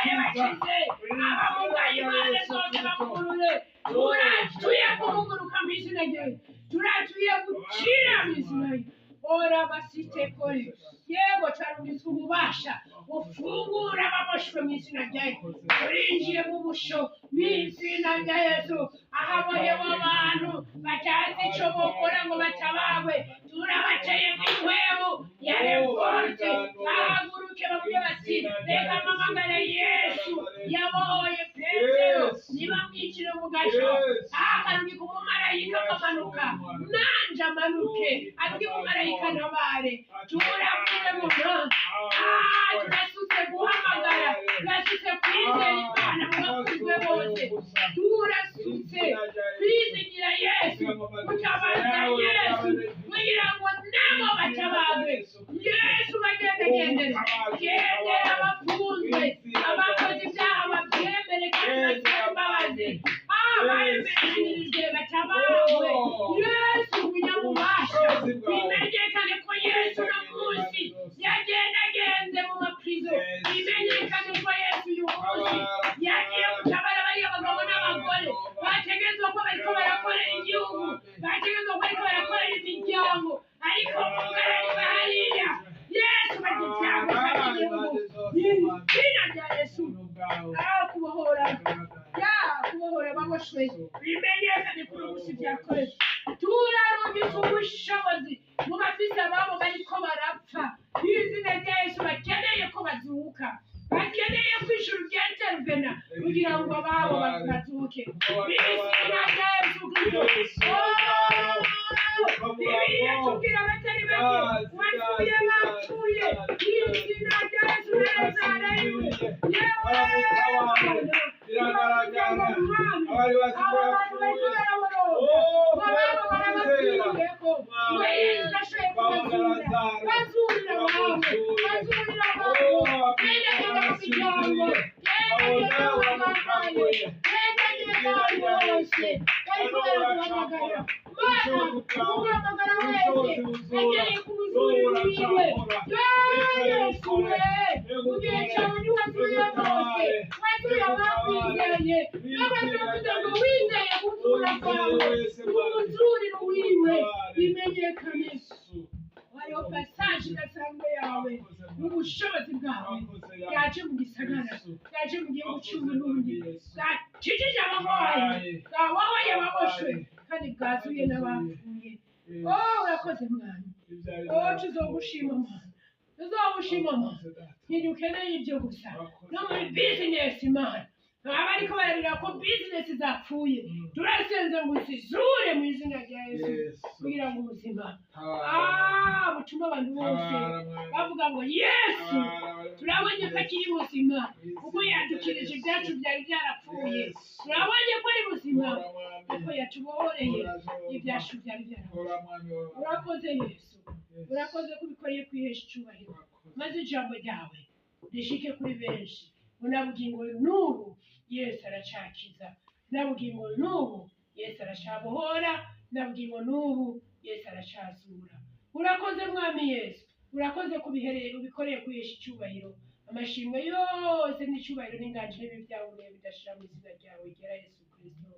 abamugaye impande zose bamugurure. Turatuye kuhuguruka mu izina ryawe, turatuye gukira mu izina ryawe. Ora basite kore, yego, twarungitswe ububasha bufungura ababoshwe mu izina rya Yesu. Turinjiye mu busho mu izina rya Yesu, ahabohewe abantu batazi icyo bokora ngo batabagwe, turabateye nk'inkwebu ya revolte. Bahaguruke bavuge bati reka mpamagare Yesu yabohoye Petero, nibamwicire mu gasho, akarungika umumarayika akamanuka, nanje amanuke arungike umumarayika ntabare. Turavuze ngo nta, turasutse guhamagara, turasutse kwizera Imana mu bakunzwe bose, turasutse kwizigira Yesu, gutabaza Yesu kugira ngo nabo batabagwe. Yesu bagendagendere. Ababo bazuke mu izina rya Yesu Kristo. Bibiliya itubwira abatari bake wapfuye bapfuye mu izina rya Yesu Nazareti. Yewe Biragaragara abari bazi ko aba bantu bariko yapfuye. baraboroga Oh, ababo kubera kwizera. barababwireko ngo Yesu ashoboye kubazura, bazurira abawe, bazurira abawe, genda genda ku miryango, genda genda aho barwaye, genda genda ahantu hose bariko baraguhamagara. Mana, umuhamagara wese akeneye kumuzurira wiwe. Yesu we, mu gihe cyawe ntiwazuye bose, wazuye abakwizeye, n'abandi bavuze ngo wizeye kuzura kwawe, umuzurire wiwe bimenyekane. Hariho pasaje idasanzwe yawe n'ubushobozi bwawe bwaje mu gisagara, bwaje mu gihugu cy'Uburundi, bwakijije abarwayi, bwabohoye ababoshwe, kandi bwazuye n'abapfuye. Oh, urakoze Mwana. Oh, tuzogushima Mana, tuzogushima Mana. Ntidukeneye ibyo gusa, no muri bizinesi Mana, baba bariko bararira ko bizinesi zapfuye, turasenze ngo uzizure mu izina rya Yesu, kugira ngo ubuzima butume abantu bose bavuga ngo Yesu turabonye ko akiri muzima, kuko yadukirije ibyacu byari byarapfuye. Turabonye ko ari muzima, kuko yatubohoreye ibyacu byari byarapfuye. Urakoze Yesu, urakoze ko ubikoreye kwihesha icyubahiro, maze ijambo ryawe rishike kuri benshi. Unabugingo n'ubu Yesu aracakiza, nabugingo n'ubu Yesu aracabohora, nabugingo n'ubu Yesu aracazura. Urakoze Mwami Yesu, urakoze ko ubihereye ubikoreye kwihesha icyubahiro. Amashimwe yose n'icyubahiro n'inganji n'ibi byawe bidashira mu izina ryawe ryera Yesu Kristo.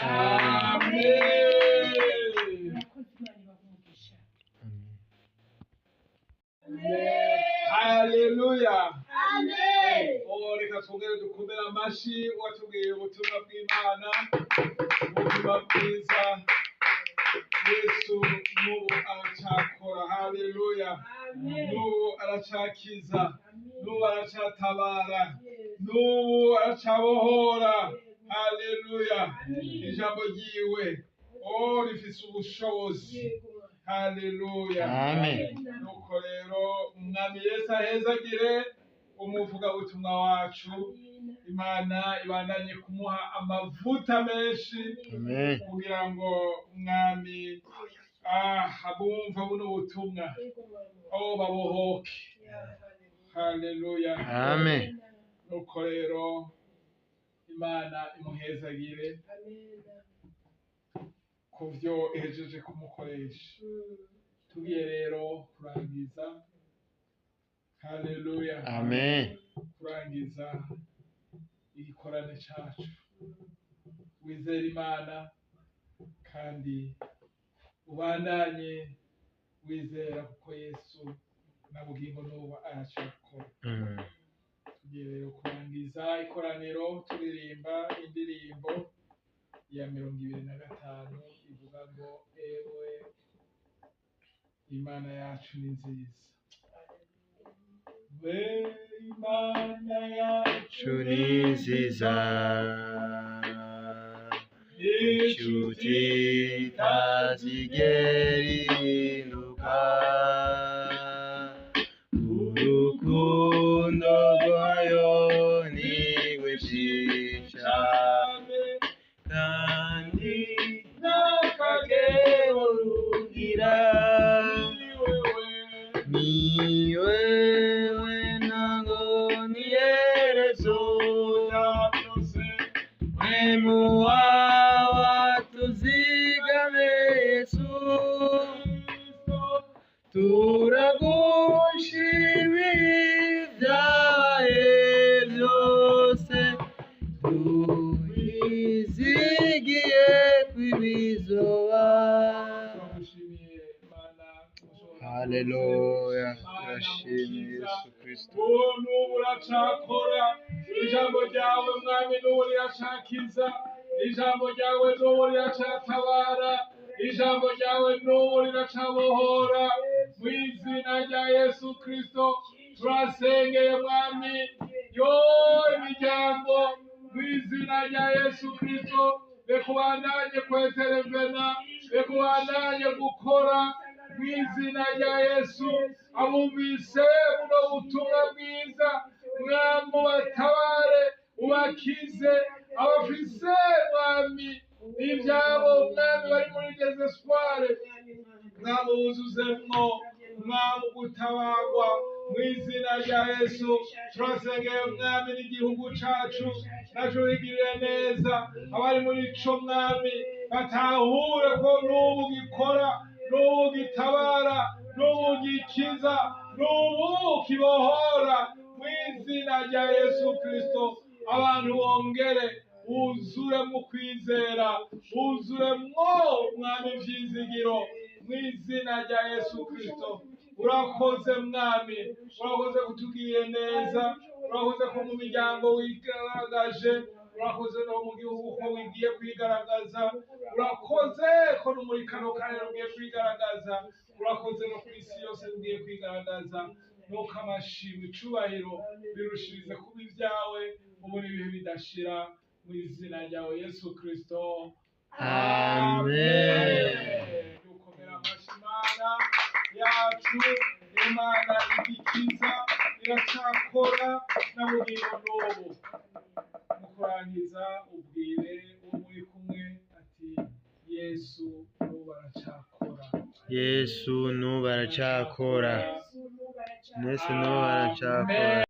Amen. Urakoze, Imana ibahe umugisha. Haleluya. Amen. Oh, reka twongere dukomere amashi watubwiye ubutumwa bw'Imana, ubutumwa bwiza. Yesu n'ubu aracyakora. Haleluya. Amen. N'ubu aracyakiza, Amen. n'ubu aracyatabara, Yes. n'ubu aracabohora. Haleluya. Amen. Ijambo ryiwe, oh, rifise ubushobozi. Yego. Haleluya. Amen. Nuko rero Umwami Yesu ahezagire umuvugabutumwa wacu. Amen. Imana ibandanye kumuha amavuta menshi Amen. kugira ngo Umwami abumva buno butumwa Yego, Mama. aho babohoke. Yeah, Haleluya. Amen. Nuko rero Imana imuhezagire Amen. ku byo ihejeje kumukoresha. Tugiye rero kurangiza. Haleluya. Amen. Kurangiza igikorane cyacu. Wizere Imana kandi ubandanye wizera, kuko Yesu na bugingo n'ubu aracyakora. Tugiye rero kurangiza ikoraniro turirimba indirimbo ya 25 ivuga ngo ewe Imana yacu ni nziza. We Imana yacu Yacu ni nziza, inshuti itazigera ihinduka, urukundo rwayo ni rwinshi cyane, kandi n'akagero rugira ni wewe. Ni wewe ntango n'iherezo, Ya byose. Mwemu wawe tuzigame Yesu, turagushimira ibyabaye byose, twizigiye kw'ibizoba. Turagushimiye Imana ushobora Haleluya, byose. Mana turashimye mukiza, Yesu Kristo. ubu n'ubu uracakora. Ijambo ryawe Mwami n'ubu riracakiza, ijambo ryawe n'ubu riracatabara, ijambo ryawe n'ubu riracabohora. Mu izina rya Yesu Kristo turasengeye Mwami, yo imiryango Mu izina rya Yesu Kristo, reka ubandanye kweterevena, reka ubandanye gukora mu izina rya Yesu. Abumvise buno butumwa bwiza, mwami ubatabare, ubakize. Abafise, mwami, ibyabo, mwami, bari muri désespoir, mwami wuzuzemwo, mwami, gutabarwa mu izina rya Yesu. Turasengeye, mwami, n'igihugu cacu naco wigirire neza. Abari muri ico, mwami, batahure ko n'ubu gikora, n'ubu gitabara, n'ubu gikiza, n'ubu kibohora mu izina rya Yesu Kristo. Abantu bongere buzuremwo kwizera, buzuremwo, mwami, ivyizigiro mu izina rya Yesu Kristo. Urakoze, mwami, urakoze kutugiriye neza, urakoze ko mu miryango wigaragaje, urakoze no mu gihugu ko wigiye kwigaragaza, urakoze ko no muri kano karere ugiye kwigaragaza, urakoze no ku isi yose ugiye kwigaragaza. Nuko amashimwe, icubahiro birushirize kuba ibyawe ubu n'ibihe bidashira, mu izina ryawe Yesu Kristo. Amen. Dukomera amashyi Imana yacu. Imana igikiza, iracyakora na bugingo n'ubu. Mu kurangiza, ubwire uwo muri kumwe ati: "Yesu n'ubu aracyakora." Yesu n'ubu aracyakora. Yesu n'ubu aracyakora.